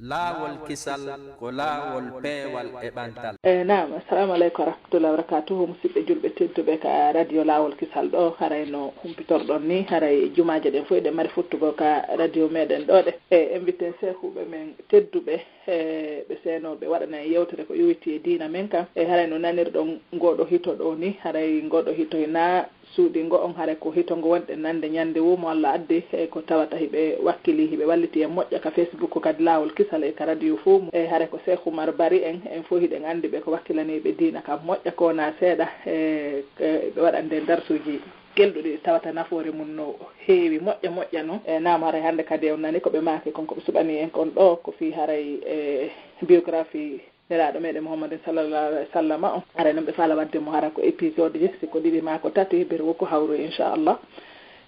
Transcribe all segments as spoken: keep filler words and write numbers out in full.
Laawol kisal ko laawol peewal e ɓantal. E naam, assalamu aleykum wa rahmatullahi wa barakatuhu. Musidɓe julɓe tedduɓe ka radio Laawol Kisal ɗo, haray no humpitorɗon ni, haray jumaaje ɗen fof eɗen mari fottugol ka radio meɗen ɗo ɗe. E invité sehuɓe men tedduɓe, e ɓe seenooɓe waɗana en yewtere ko yowitii e diina men kan. E haray no nanirɗon ngoɗo hito ɗo ni, haray ngoɗo hito na suuɗingo on, haray ko hitongo wonɗen nande ñande woo mo Allah addi, e ko tawata hiɓe wakkili, hiɓe walliti en moƴƴa ka Facebook kadi Laawol Kisal e ka radio fof mu. E haray ko Cheikh Oumar Bari en, en fof hiɗen anndi ɓe ko wakkilaniiɓe diina kam moƴƴa ko na seeɗa, e, e ɓe waɗande en darsuuji kelɗuɗi ɗi tawata nafoore mum no heewi moƴƴa moƴƴa non. E naam, haray hannde kadi on nani ko ɓe maaki kon, ko ɓe suɓani en kon ɗo, ko fii haray, e, biographie Nelaaɗo meɗen Muhammadin sallallahu alaihi wa sallam on. Haray non ɓe faala wadde mo hara ko épisode ji, si ko ɗiɗi maa ko tati, bir woo ko hawru, inchallah.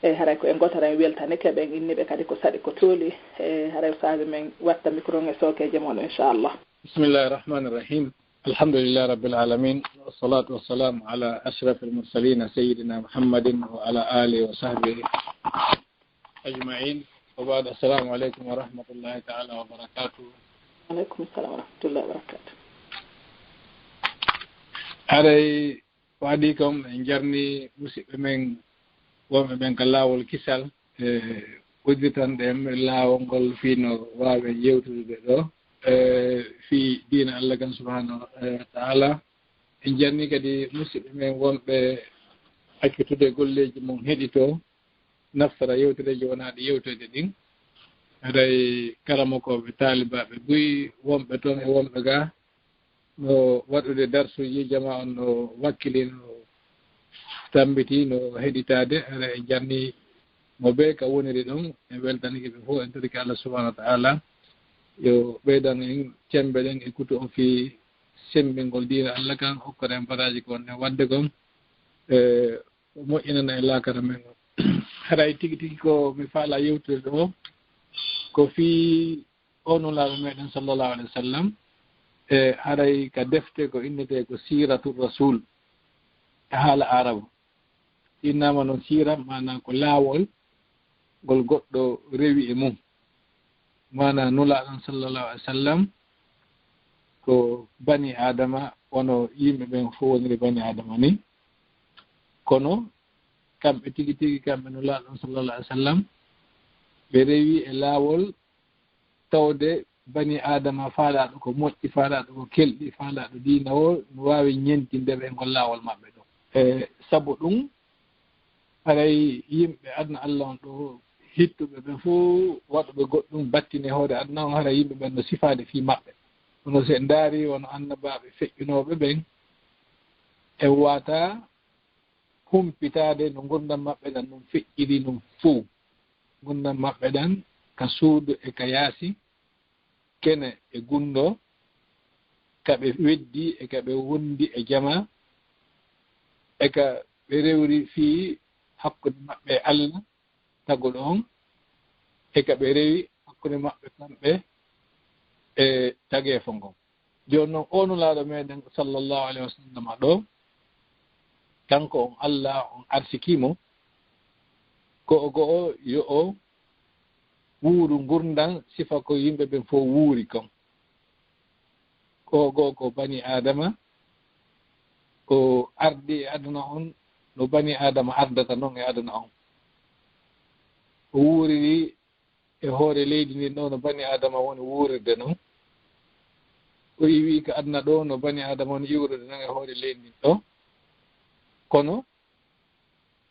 E haray ko en gooto haray weltanike ɓe, en inni ɓe kadi ko saɗi ko tooli. E haray ustaaji men watta micro on e sookeeje mon, inchallah. بسم الله الرحمن الرحيم. الحمد لله رب العالمين، والصلاة والسلام على أشرف المرسلين سيدنا محمد وعلى آله وصحبه أجمعين. وبعد، السلام عليكم ورحمة الله تعالى وبركاته. Aleykum salam wa rahmatullahi wa barakatuh. Haray waɗi kam en jarni musidɓe men wonɓe ɓen ka Laawol Kisal, e udditanɗe en laawol ngol fii no waawen yewtude ɗo, e fii diina Allah kan subhanahu wa ta'ala. En jarni kadi musidɓe men wonɓe accitude golleeji mum heɗito naftara yewtereeji wonaaɗi yewteede ɗin. Haray karamokooɓe, taalibaaɓe buy wonɓe toon e wonɓe gaa, no waɗude darsuuji, jamaa on no wakkili, no tammbiti, no heɗitaade. Haray en jarni mo bee ka woniri ɗon, en weltanike ɓe fof, en torike Allah subhanahu wa ta'ala yo ɓeydan en cemmbe ɗen e kutu on fii semmbingol diina Allah kan, okkora en baraaji ko wonɗen waɗde kon, e o moƴƴinana en laakara men on. Haray tigi tigi ko mi faala yewtude ɗo, ko fii o Nulaaɗo meɗen sallallahu alaihi wa sallam, e haray ka defte ko innetee ko Siiratu Rasul e haala Aarabu. Innaama non siira, maanaa ko laawol ngol goɗɗo rewi e mum. Maanaa Nulaaɗo on sallallahu alaihi wa sallam ko bani Aadama, wano yimɓe ɓen fof woniri bani Aadama ni. Kono kamɓe tigi tigi, kamɓe Nulaaɗo on sallallahu alaihi wa sallam, ɓe rewi e laawol tawde bani Aadama faalaaɗo ko moƴƴi, faalaaɗo ko kelɗi, faalaaɗo diina o no waawi ñentinde ɓe e ngol laawol maɓɓe ɗo. E sabu ɗum, haray yimɓe aduna Allah on ɗo hittuɓe ɓe fof, waɗuɓe goɗɗum battini e hoore aduna on, haray yimɓe ɓen no sifaade fii maɓɓe. Kono si en ndaari wano annabaaɓe feƴƴunooɓe ɓen, en waawataa humpitaade no ngurndan maɓɓe ɗan non feƴƴiri non fow. Ngurndan maɓɓe ɗan ka suudu e ka yaasi, kene e gunndoo, ka ɓe weddi e ka ɓe wondi e jamaa, e ka ɓe rewri fii hakkunde maɓɓe e Allah taguɗo on, e ka ɓe rewi hakkunde maɓɓe kamɓe e tageefo ngon. Jooni non, o Nulaaɗo meɗen sallallahu alaihi wa sallam ɗo, kanko on Allah on arsikii mo, ko o go'o yo o wuuru ngurndan sifa ko yimɓe ɓen fow wuuri kon. Ko o go'o ko bani Aadama, o ardi e aduna on no bani Aadama ardata non e aduna on. O wuuriri e hoore leydi ndin ɗo no bani Aadama woni wuurirde non. O iwi ka aduna ɗo no bani Aadama woni iwrude non e hoore leydi ndin ɗo. Kono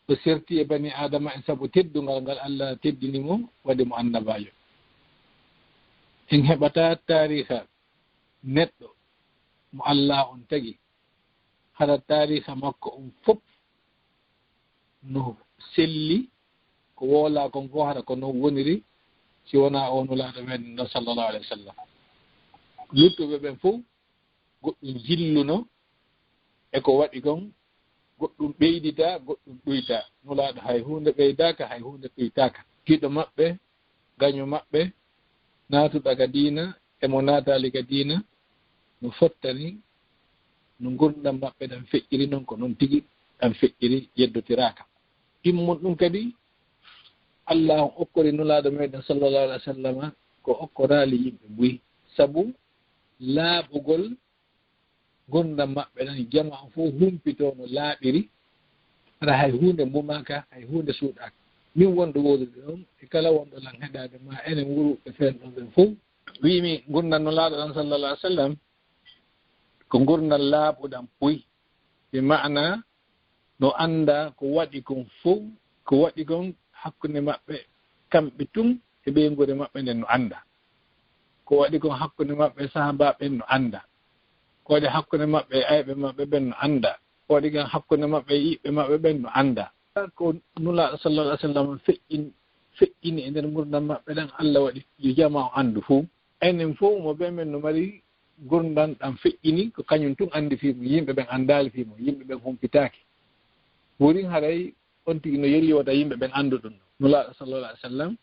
o serti e bani Aadama en sabu teddungal ngal Allah teddini mo, waɗi mo annabaajo. En heɓataa taariika neɗɗo mo Allah on tagi, hara taariika makko on fof no selli, ko woolaa kon fof hara ko non woniri, si wonaa o Nulaaɗo meɗen ɗo sallallahu alaihi wa sallam. Luttuɓe ɓen fof, goɗɗum jilluno e ko waɗi kon, goɗɗum ɓeyditaa, goɗɗum ɗuytaa. Nulaaɗo hay huunde ɓeydaaka, hay huunde ɗuytaaka. Giɗo maɓɓe, gaño maɓɓe, naatuɗo ka diina e mo naataali ka diina, no fottani, no ngurndan maɓɓe ɗan feƴƴiri non, ko non tigi ɗan feƴƴiri, yeddotiraaka. Ɗimmun ɗum kadi, Allah on okkori Nulaaɗo meɗen sallallahu alaihi wa sallama ko okkoraali yimɓe buy. sabu laaɓugol ngurndan maɓɓe ɗan, jama on fof humpitoo no laaɓiri, hara hay huunde mbumaaka, hay huunde suuɗaaka. Min wonɗo woodude ɗon, e kala wonɗo lan heɗaade ma, enen wuuruɓe feen ɗon ɓen fof, wi'imi ngurndan Nulaaɗo ɗan, sallallahu alaihi wasallam, ko ngurndan laaɓuɗan puy, bi ma'ana no annda ko waɗi kon fof, ko waɗi kon hakkunde maɓɓe kamɓe tun e ɓeynguure maɓɓe nden no annda. Ko waɗi kon hakkunde maɓɓe e sahaabaaɓe ɓen no annda. Ko waɗi hakkunde maɓɓe e ayɓe maɓɓe ɓen no annda. Ko waɗi kon hakkunde maɓɓe e yiɓɓe maɓɓe ɓen no annda. Ko Nulaaɗo sallallahu alaihi wasallam feƴƴin-, feƴƴini e nder ngurndan maɓɓe ɗan, Allah waɗi yo jama o anndu fof. Enen fof mo ɓe men no mari ngurndan ɗan feƴƴini, ko kañum tun anndi fii mum, yimɓe ɓen anndaali fii mum, yimɓe ɓen humpitaaki. Wurin haray on tigi no yelli wota yimɓe ɓen anndu ɗum ɗon. Nulaaɗo sallallahu alaihi wasallam,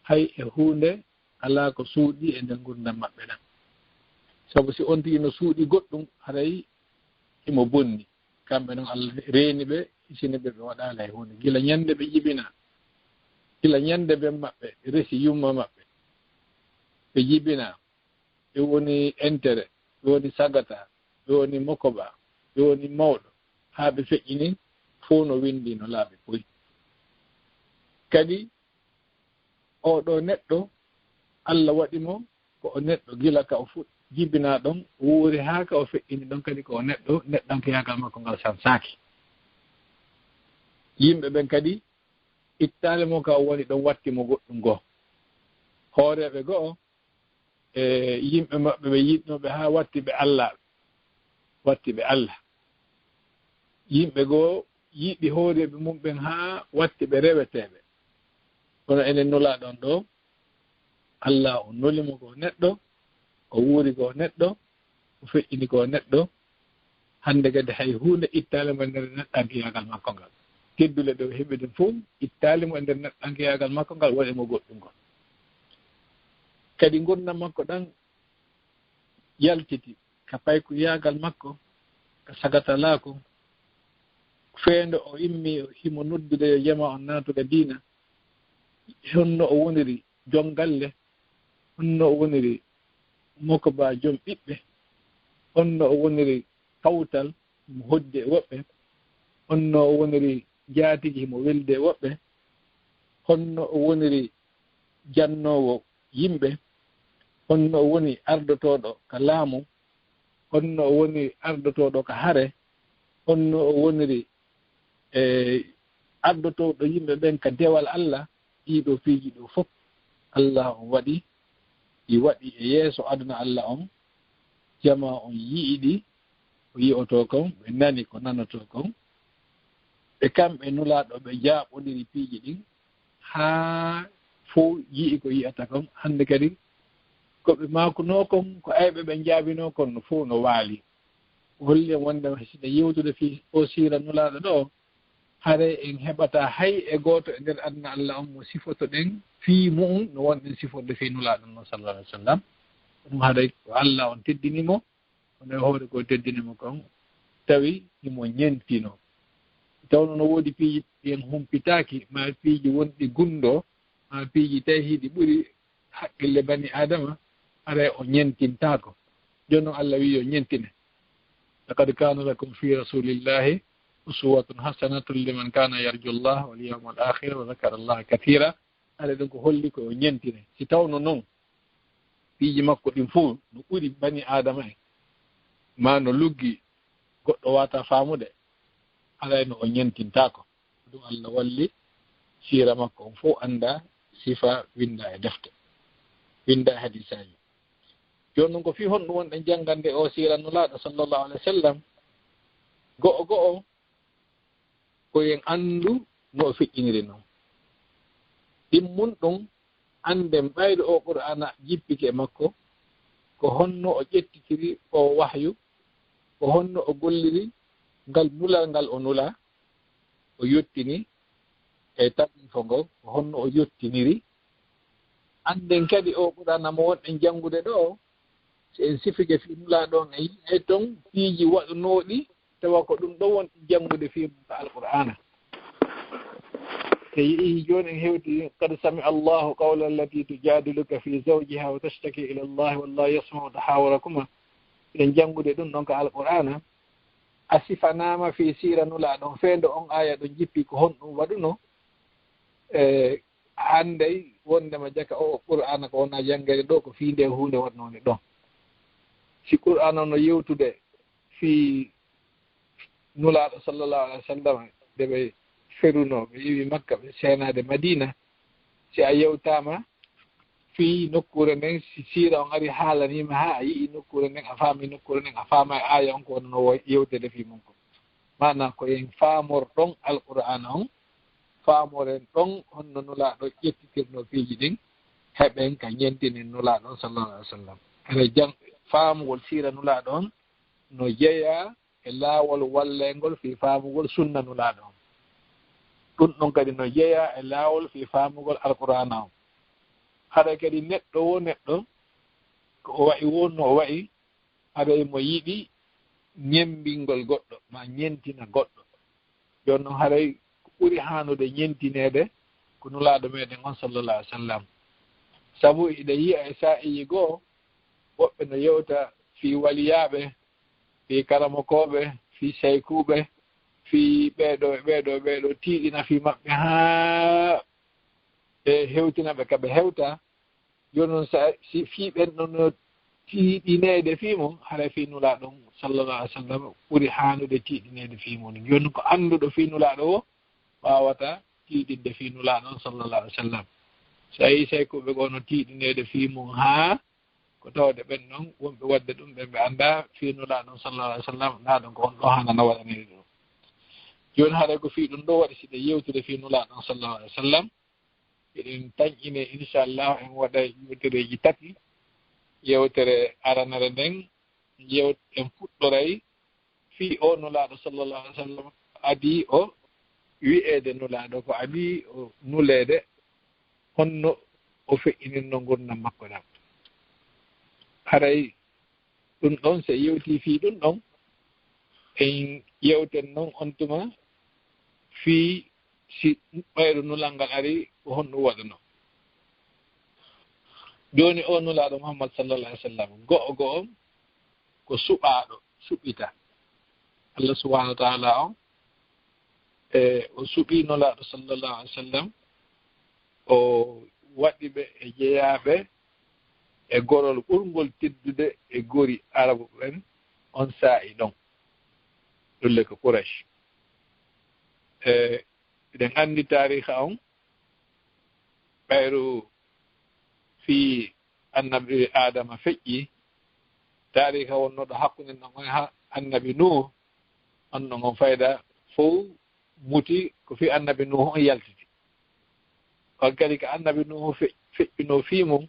hay e huunde alaa ko suuɗi e nder ngurndan maɓɓe ɗan. Sabu si on tigi no suuɗi goɗɗum, haray himo bonni. Kamɓe non Allah reeni ɓe, hisini ɓe, ɓe waɗaali hay huunde. Gila ñande ɓe jibinaa, gila ñande ben maɓɓe resi yumma maɓɓe, ɓe jibinaa, ɓe woni entere, ɓe woni sagata, ɓe woni mokoba, ɓe woni mawɗo, haa ɓe feƴƴini, fow no winndi no laaɓi puy. Kadi, oo ɗoo neɗɗo, Allah waɗi mo ko o neɗɗo gila ka o fuɗ-, jibinaa ɗon, wuuri haa ka o feƴƴini ɗon, kadi ko o neɗɗo, neɗɗankeyaagal makko ngal sansaaki. Yimɓe ɓen kadi, ittaali mo ka o woni ɗon, watti mo goɗɗum goo. Hooreeɓe go'o, e yimɓe maɓɓe ɓe yiɗnooɓe haa watti ɓe Allah, watti ɓe Allah. Yimɓe goo yiɗi hooreeɓe mum ɓen haa watti ɓe reweteeɓe. Kono enen Nulaaɗo on ɗoo, Allah o nuli mo ko neɗɗo, o wuuri ko neɗɗo, o feƴƴini ko neɗɗo. Hannde kadi hay huunde ittaali mo e nder neɗɗankeyaagal makko ngal. Teddule ɗe o heɓi ɗen fow ittaali mo e nder neɗɗankeyaagal makko ngal, waɗi mo goɗɗum kon. Kadi ngurndan makko ɗan yaltiti ka paykuyaagal makko, ka sagatalaaku, feendo o immi, himo noddude yo jama on naatu ka diina. Honno o woniri jom galle, honno o woniri mokoba jom ɓiɓɓe, honno o woniri kawtal himo hoddi e woɓɓe, honno o woniri njaatigi himo weldi e woɓɓe, honno o woniri jannoowo yimɓe, honno o woni ardotooɗo ka laamu, honno o woni ardotooɗo ka hare, honno o woniri, e, ardotooɗo yimɓe ɓen ka dewal Allah. Ɗii ɗoo piiji ɗoo fof Allah on waɗi, ɗi waɗi e yeeso aduna Allah on, jama on yi'i ɗi, ko yi'otoo kon, ɓe nani ko nanotoo kon. Ɓe kamɓe Nulaaɗo ɓe jaaɓondiri piiji ɗin, haa fow yi'i ko yi'ata kon. Hannde kadi ko ɓe maakunoo kon, ko ayɓe ɓe njaabinoo kon no fow no waali. Ko holli en wonde si ɗen yewtude fii oo siira Nulaaɗo ɗoo, haray en heɓataa hay e gooto e nder aduna Allah on mo sifotoɗen fii mu'un no wonɗen siforde fii Nulaaɗo on, sallallahu alaihi wasallam. Ɗum haray ko Allah on teddini mo, kono e hoore ko teddini mo kon, tawi himo ñentino. Tawno no woodi piiji ɗi en humpitaaki, maa piiji wonɗi gunndoo, maa piiji tawi hiɗi ɓuri haqqille bani Aadama, haray o ñentintaako. Jooni non Allah wi'i yo ñentine: "Laqad kana lakum fi rasulillahi uswatun hasanatun liman kana yarju Allah wal yawmal akhir wa dhakara Allah kathira." Haray ɗum ko holli ko o ñentine. Si tawno non piiji makko ɗin fow no ɓuri bani Aadama en, maa no luggi, goɗɗo waawataa faamude, haray no o ñentintaako. Ɗum Allah walli siira makko on fow anndaa, sifa winndaa e defte, winndaa e hadiisaaji. Jooni non ko fii honɗum wonɗen janngande oo siira Nulaaɗo sallallahu alaihi wasallam? Go'o go'o, ko en anndu no o feƴƴiniri non. Ɗimmun ɗum, annden ɓayde oo Qur'aana jippike e makko, ko honno o ƴettitiri oo wahyu, ko honno o golliri ngal nulal ngal o nulaa, o yottini e tabiifo ngo, ko honno o yottiniri. Annden kadi oo Qur'aana mo wonɗen janngude ɗoo, si en sifike fii Nulaaɗo on, en yi'ay ton piiji waɗunooɗi, tawa ko ɗum ɗoo wonɗen janngude fii mum ka Alqur'aana. E yi'i jooni en hewti, "Qad sami Allahu qawla allati tujadiluka fi zawjiha wa tashtaki ila Allah wallahu yasma'u tahawurakuma." Eɗen janngude ɗum ɗon ka Alqur'aana. A sifanaama fii siira Nulaaɗo on, feendo on aaya ɗon jippi, ko honɗum waɗuno? E hannde wondema jaka o Qur'aana ko wona janngede ɗo, ko fii nde huunde waɗnoo nde ɗon. Si Qur'aana no yewtude fii Nulaaɗo sallallahu alaihi wa sallam, nde ɓe ferunoo, ɓe iwi Makka, ɓe seenaade Madiina, si a yewtaama fii nokkuure nden, si siira on ari haalaniima, haa a yi'i nokkuure nden, a faami nokkuure nden, a faama e aaya on ko wonno wo-, yewtede fii mun ko. Maanaa ko en faamorɗon Alqur'aana on, faamoren ɗon honno Nulaaɗo ƴettitirnoo fiiji ɗin, heɓen ka ñentinen Nulaaɗo on sallallahu alaihi wa sallam. Ene jang-, faamugol siira Nulaaɗo on no jeyaa e laawol walleengol fii faamugol sunna Nulaaɗo on. Ɗum ɗon kadi no jeyaa e laawol fii faamugol Alqur'aana on. Haray kadi neɗɗo wo neɗɗo, ko o wa'i wo no o wa'i, haray mo yiɗi ñemmbingol goɗɗo, maa ñentina goɗɗo. Jooni non haray ko ɓuri haanude ñentineede ko Nulaaɗo meɗen on sallallahu alaihi wa sallam. Sabu iɗen yi'a e saa'iiji goo, woɓɓe no yewta fii waliyaaɓe, fii karamokooɓe, fii saykuuɓe, fii ɓeeɗo, ɓeeɗo, ɓeeɗo tiiɗina fii maɓɓe haa ɓe hewtina ɓe ka ɓe hewta. Jooni non sa, si fii ɓen ɗon no tiiɗineede fii mun, haray fii Nulaaɗo on sallallahu alaihi wa sallam ɓuri haanude tiiɗineede fii mun. Jooni non ko annduɗo fii Nulaaɗo o waawata tiiɗinde fii Nulaaɗo on sallallahu alaihi wa sallam. So a yi'i saykuuɓe goo no tiiɗineede fii mun haa ko tawde ɓen ɗon wonɓe waɗde ɗum, ɓen ɓe anndaa fii Nulaaɗo on sallallahu alaihi wa sallam, ndaa ɗon ko on ɗoo hana no waɗaniri ɗum. Jooni haray ko fii ɗum ɗoo waɗi si ɗen yewtude fii Nulaaɗo on sallallahu alaihi wa sallam. Eɗen tanƴine, inchallah, en waɗay yewtereeji tati. Yewtere aranere nden, yew-, en fuɗɗoray fii o Nulaaɗo sallallahu alaihi wa sallam, adii o wi'eede Nulaaɗo, ko adii o nuleede, honno o feƴƴininno ngurndan makko ɗan. Haray ɗum ɗon, si en yewtii fii ɗum ɗon, en yewten non on tuma fii si ɓayru nulal ngal ari, ko honɗum waɗuno. Jooni o Nulaaɗo Muhammad sallallahu alaihi wa sallam, go'o go'o ko suɓaaɗo, suɓita. Allah subhanahu wa ta'ala on, e o suɓii Nulaaɗo sallallahu alaihi wa sallam, o waɗi ɓe e jeyaaɓe e gorol ɓurngol teddude e gori Arabu ɓen on saa'i ɗon, ɗulle ko Quraysh. E, eɗen anndi taariika on, ɓayru fii annabi Aadama feƴƴi, taariika wonnooɗo hakkunde non e ha-, annabi Nuuhu, on ɗon on fayda fow muti ko fii annabi Nuuhu on yaltiti. On kadi ko annabi Nuuhu fe-, feƴƴunoo fii mun,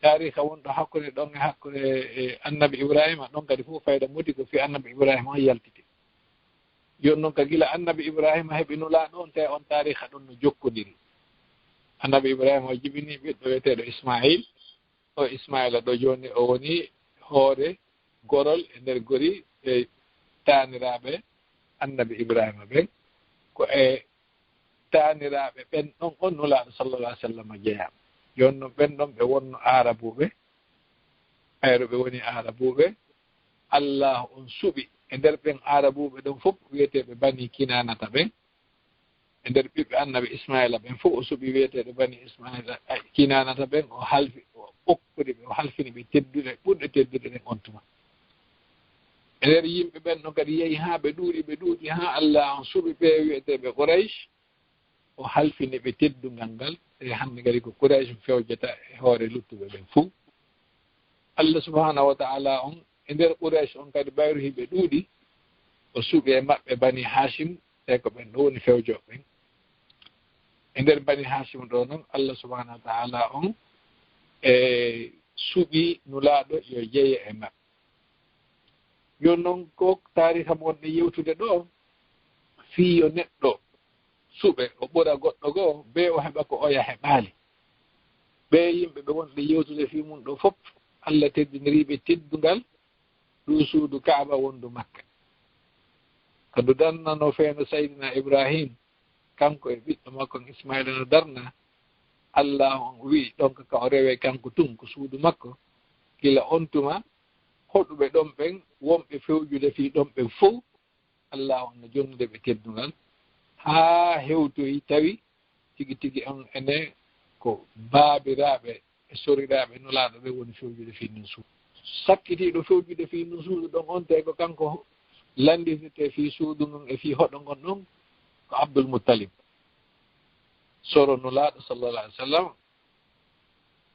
taariika wonɗo hakkunde ɗon e hakkunde, e, annabi Ibraahiima, ɗon kadi fow fayda muti ko fii annabi Ibraahiima on yaltiti. Jooni non ka gila annabi Ibraahiima heɓi Nulaaɗo on, tawi on taariika ɗon no jokkondiri. Annabi Ibraahiima o jibini ɓiɗɗo wi'eteeɗo Ismaa'iil. O Ismaa'iila ɗoo jooni o woni hoore gorol e nder gori e taaniraaɓe annabi Ibraahiima ɓen. Ko e taaniraaɓe ɓen ɗon on Nulaaɗo sallallahu alaihi wa sallam jeyaa. Jooni non ɓen ɗon ɓe wonno Aarabuuɓe. Ɓayru ɓe woni Aarabuuɓe, Allah on suɓi e nder ɓen Aarabuuɓe ɗon fow wi'eteeɓe Bani Kinaanata ɓen. E nder ɓiɓɓe annabi Ismaa'iila ɓen fow, o suɓi wi'eteeɓe Bani Ismaa'iila, ay, Kinaanata ɓen, o halfi, o okkude ɓe, o halfini ɓe tedduɗe, ɓurɗe teddude ɗen on tuma. E nder yimɓe ɓen ɗon kadi yehi haa ɓe ɗuuɗi, ɓe ɗuuɗi haa Allah on suɓi ɓe wi'eteeɓe Quraysh, o halfini ɓe teddungal ngal, e hannde kadi ko Quraysh fewjata e hoore luttuɓe ɓen fow. Allah subhanahu wa ta'ala on, e nder Quraysh on kadi ɓayru hiɓe ɗuuɗi, o suɓi e maɓɓe Bani Hashim, tawi ko ɓen ɗo woni fewjooɓe ɓen. E nder Bani Hashim ɗo non, Allah subhanahu wa ta'ala on e suɓi Nulaaɗo yo jeye e maɓɓe. Yo non ko taariika mo wonɗen yewtude ɗo, fii yo neɗɗo suɓe, o ɓura goɗɗo goo, bee o heɓa ko oya heɓaali. Ɓee yimɓe ɓe wonɗen yewtude fii mun ɗo fow, Allah teddiniriiɓe teddungal, ɗum suudu Kaaba wondu Makka. Ka ndu dannanoo feeno Sayyidina Ibrahim, kanko e ɓiɗɗo makko on Ismaila no darna, Allahu on wi'i ɗon ka, ka o rewe kanko tun, ko suudu makko. Gila on tuma, hoɗuɓe ɗon ɓen, wonɓe fewjude fii ɗon ɓen fow, Allahu on no jonnude ɓe teddungal, haa hewtoyi tawi tigi tigi on ene ko baabiraaɓe e soriraaɓe Nulaaɗo ɓen woni fewjude fii ndin suudu. Sakkitiiɗo fewjude fii ndin suudu ɗon on, tawi ko kanko lannditete fii suudu ngun e fii hoɗo ngon ɗon, ko Abdul Muttalib, soro Nulaaɗo sallallahu alaihi wasallam.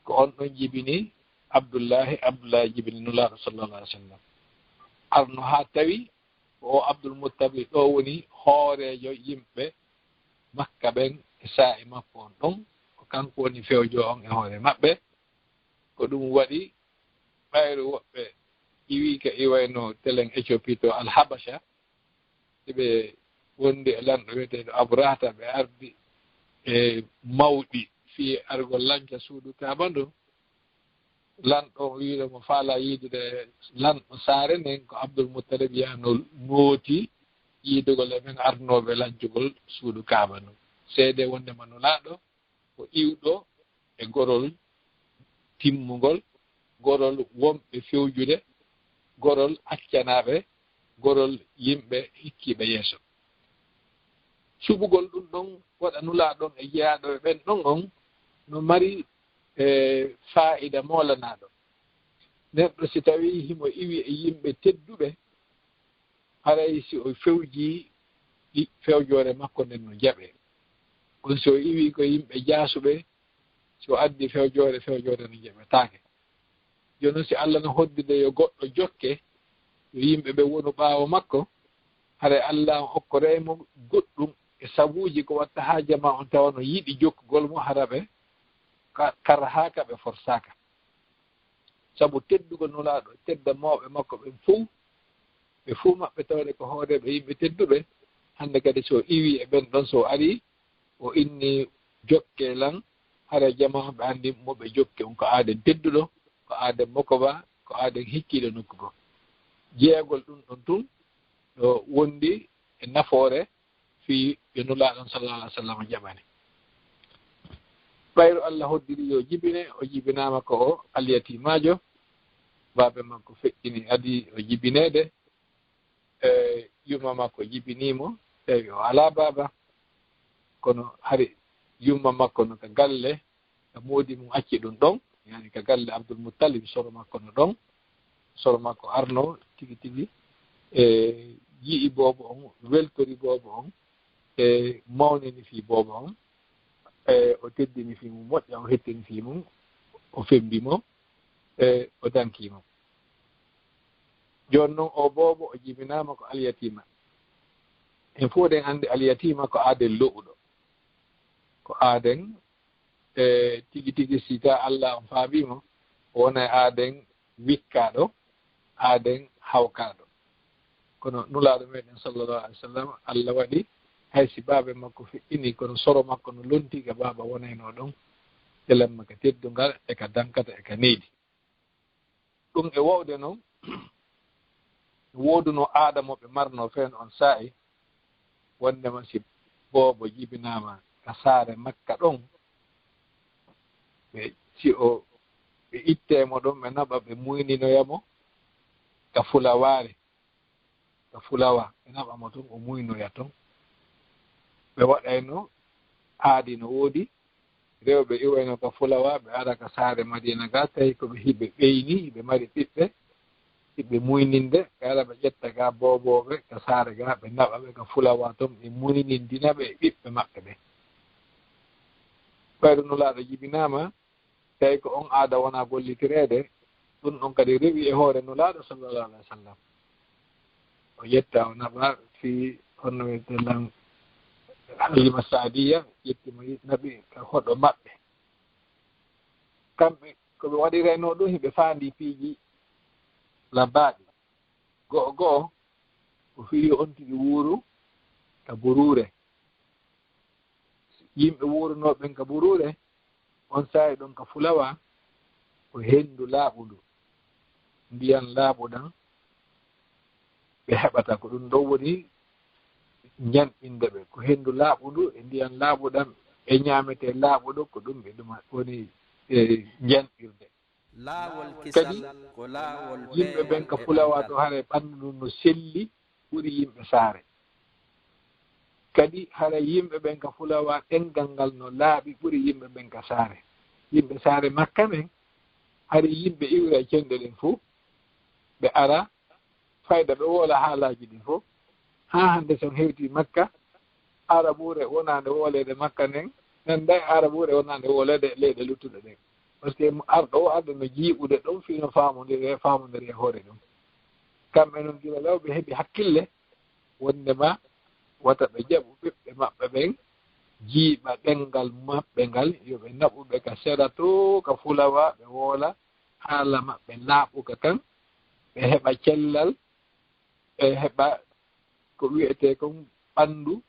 Ko on ɗon jibini Abdullahi, Abdullahi jibini Nulaaɗo sallallahu alaihi wasallam. Arno haa tawi ko o Abdul Muttalib ɗo woni hooreejo yimɓe Makka ɓen e saa'i makko on ɗon, ko kanko woni fewjo on e hoore maɓɓe. Ko ɗum waɗi ɓayru woɓɓe iwi ka iwayno telen Ethiopie to Al Habasha, ɓe wondi e lanɗo wi'eteeɗo Abrahata, ɓe ardi e mawɗi fii argol lanca suudu Kaaba ndu. Lanɗo on wi'uɗo mo faala yiidude lanɗo saare nden ko Abdul Muttalib, yaano nooti yiidugol e ɓen arnooɓe lancugol suudu Kaaba ndu. Seede wonde ma Nulaaɗo ko iwɗo e gorol timmungol, gorol wonɓe fewjude, gorol accanaaɓe, gorol yimɓe hikkiiɓe yeeso. Suɓugol ɗum ɗon, waɗa Nulaaɗo on e jeyaaɗo e ɓen ɗon on, no mari, e, faa'ida moolanaaɗo. Neɗɗo si tawii himo iwi e yimɓe tedduɓe, haray si o fewjii, ɗi-, fewjoore makko nden no jaɓee. Kono si o iwii ko yimɓe jaasuɓe, si o addii fewjoore, fewjoore no jaɓetaake. Jooni non, si Alla no hoddide yo goɗɗo jokke, yo yimɓe ɓe wonu ɓaawo makko, haray Alla on okkoray mo goɗɗum e sabuuji ko watta haa jamaa on tawa no yiɗi jokkugol mo, hara ɓe ka-, karhaaka, ɓe forsaaka. Sabu teddugol Nulaaɗo, tedda mawɓe makko ɓen fow, ɓe fow maɓɓe tawde ko hooreeɓe yimɓe tedduɓe. Hannde kadi, so o iwii e ɓen ɗon, so o arii, o inni, "Jokkee lan," hara jamaa on ɓe anndi mo ɓe jokke on ko aaden tedduɗo, ko aaden mokoba, ko aaden hikkiiɗo nokku goo. Jeyagol ɗum ɗon tun no wondi e nafoore fii yo Nulaaɗo on sallallahu alaihi wasallam jaɓane. Ɓayru Alla hoddiri yo jibine, o jibinaama ko o alyatimaajo, baabe makko feƴƴini adii o jibineede, e yumma makko jibinii mo, tawi o alaa baaba, kono hari yumma makko no ka galle, ka moodi mum acci ɗum ɗon, yani ka galle Abdul Muttalib, soro makko no ɗon, soro makko arno tigi tigi, e yi'i boobo on, weltori boobo on, e mawnini fii boobo on, e o teddini fii mum moƴƴa, o hettini fii mum, o fembi mo, e o danki mo. Jooni non, o boobo o jibinaama ko alyatima. En fof eɗen anndi alyatima ko aaden lo'uɗo. Ko aaden, e, tigi tigi, si ta Alla on faabii mo, o wona e aaden wikkaaɗo, aaden hawkaaɗo. Kono Nulaaɗo meɗen sallallahu alaihi wasallam, Alla waɗi hay si baabe makko feƴƴini, kono soro makko no lonti ka baaba wonayno ɗon, telemma ka teddungal e ka dankata e ka needi. Ɗum e wowde non, wooduno aada mo ɓe marno feen on saa'i, wondema si boobo jibinaama ka saare Makka ɗon, ɓe, si o, ɓe ittee mo ɗon, ɓe naɓa, ɓe muyninoya mo ka fulawaare, ka fulawa, ɓe naɓa mo ton, o muynoya ton. Ɓe waɗayno aadi no woodi, rewɓe iwayno ka fulawa, ɓe ara ka saare Madiina ga, tawi ko ɓe hiɓe ɓeyni, ɓe mari ɓiɓɓe, hiɓe muyninde, ɓe ara ɓe ƴetta ga boobooɓe ka saare ga, ɓe naɓa ɓe ka fulawa ton, ɓe muynindina ɓe e ɓiɓɓe maɓɓe ɓen. Ɓayru Nulaaɗo jibinaama, tawi ko on aada wona gollitireede, ɗum ɗon kadi rewi e hoore Nulaaɗo sallallahu alaihi wasallam. O ƴetta, o naɓa fii honno wi'etee lan, Halima Saadiya, ƴetti mo, naɓi ka hoɗo maɓɓe. Kamɓe, ko ɓe waɗiraynoo ɗum, hiɓe faandii piiji labaaɗi. Go'o go'o, ko fii yo on tigi wuuru ka buruure. Yimɓe wuurunooɓe ɓen ka buruure, on saa'i ɗon ka fulawa, ko henndu laaɓundu, ndiyan laaɓuɗan ɓe heɓata. Ko ɗum ɗon woni njanɗinde ɓe. Ko henndu laaɓundu e ndiyan laaɓuɗan e ñaametee laaɓuɗo, ko ɗum ɓe ɗuma woni e njanɗirde. Laawol kisal ko laawol yimɓe ɓen ka fulawa to, haray ɓanndu ndun no selli ɓuri yimɓe saare. Kadi haray yimɓe ɓen ka fulawa, ɗenngal ngal no laaɓi ɓuri yimɓe ɓen ka saare. Yimɓe saare Makka ɓen, hari yimɓe iwra e cenɗe ɗen fow, ɓe ara fayda ɓe woola haalaaji ɗin fow. Haa hannde, so on hewtii Makka, Arabuure wonaande wooleede Makka nden, nannday Arabuure wonaande wooleede leyɗe luttuɗe ɗen. Par ce que arɗo o arde no jiiɓude ɗon fii no faamondire, faamondire e hoore ɗum. Kamɓe non, gila law ɓe heɓi hakkille, wonndema wata ɓe jaɓu ɓiɓɓe maɓɓe ɓen jiiɓa ɗenngal maɓɓe ngal, yo ɓe naɓu ɓe ka sera too, ka fulawa, ɓe woola haala maɓɓe laaɓuka kan, ɓe heɓa cellal, ɓe heɓa ko wi'etee kon ɓanndu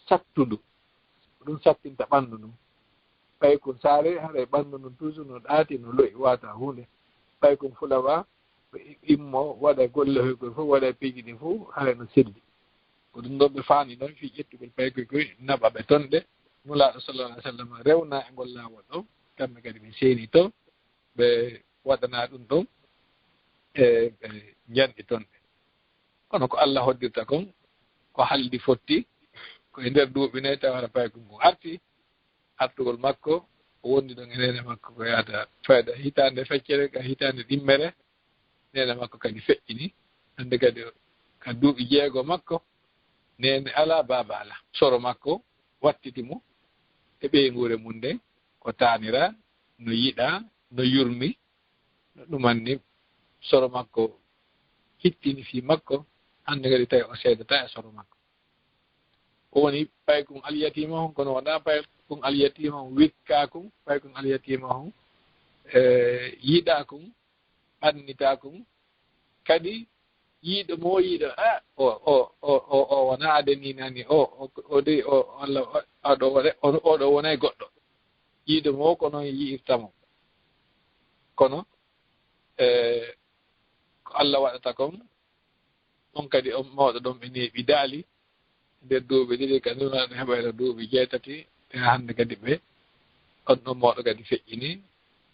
sattundu. Ko ɗum sattinta ɓanndu ndun. Paykun saare, haray ɓanndu ndun toujours no ɗaati, no lo'i, waataa huunde. Paykun fulawa, ɓe immo, waɗa golle hoygol fow, waɗa piiji ɗin fow, haray no selli. Ko ɗum ɗon ɓe faani ɗon fii ƴettugol paykoy koy, naɓa ɓe ton ɗe. Nulaaɗo sallallahu alaihi wasallam rewna e ngol laawol ɗon, kamɓe kadi ɓe seeni ton, ɓe waɗana ɗum ɗon, e ɓe njanɗi ton ɗe. Kono ko Allah hoddirta kon, ko haldi fotti, ko e nder duuɓi nayi tawa hara paykun ngun arti, artugol makko, o wondi ɗon e neene makko ko yaata fayda hitaande feccere ka hitaande ɗimmere, neene makko kadi feƴƴini. Hannde kadi ka duuɓi jeego makko, neene alaa, baaba alaa. Soro makko wattiti mo e ɓeynguure mun nden, ko taanira, no yiɗa, no yurmi, no ɗumanni soro makko hittini fii makko, hannde kadi tawi o seedataa e soro makko. O woni paykun alyatimahun, kono wonaa paykun alyatimahun wikkaakun, paykun alyatimahun, e, yiɗaakun, ɓannitaakun. Kadi yiɗo mo yiɗo, a, o, o, o, o, o wonaa ade ni nani, o, o, o de, o, Allah, o, o ɗo wona-, o, o ɗo wonay goɗɗo. Yiɗo mo ko non yi'irta mo. Kono, e, ko Allah waɗata kon, on kadi on mawɗo ɗon ɓe neeɓi daali nder duuɓi ɗiɗi, ka Nulaaɗo heɓayta duuɓi jeetati, e hannde kadi ɓe, on ɗon mawɗo kadi feƴƴini.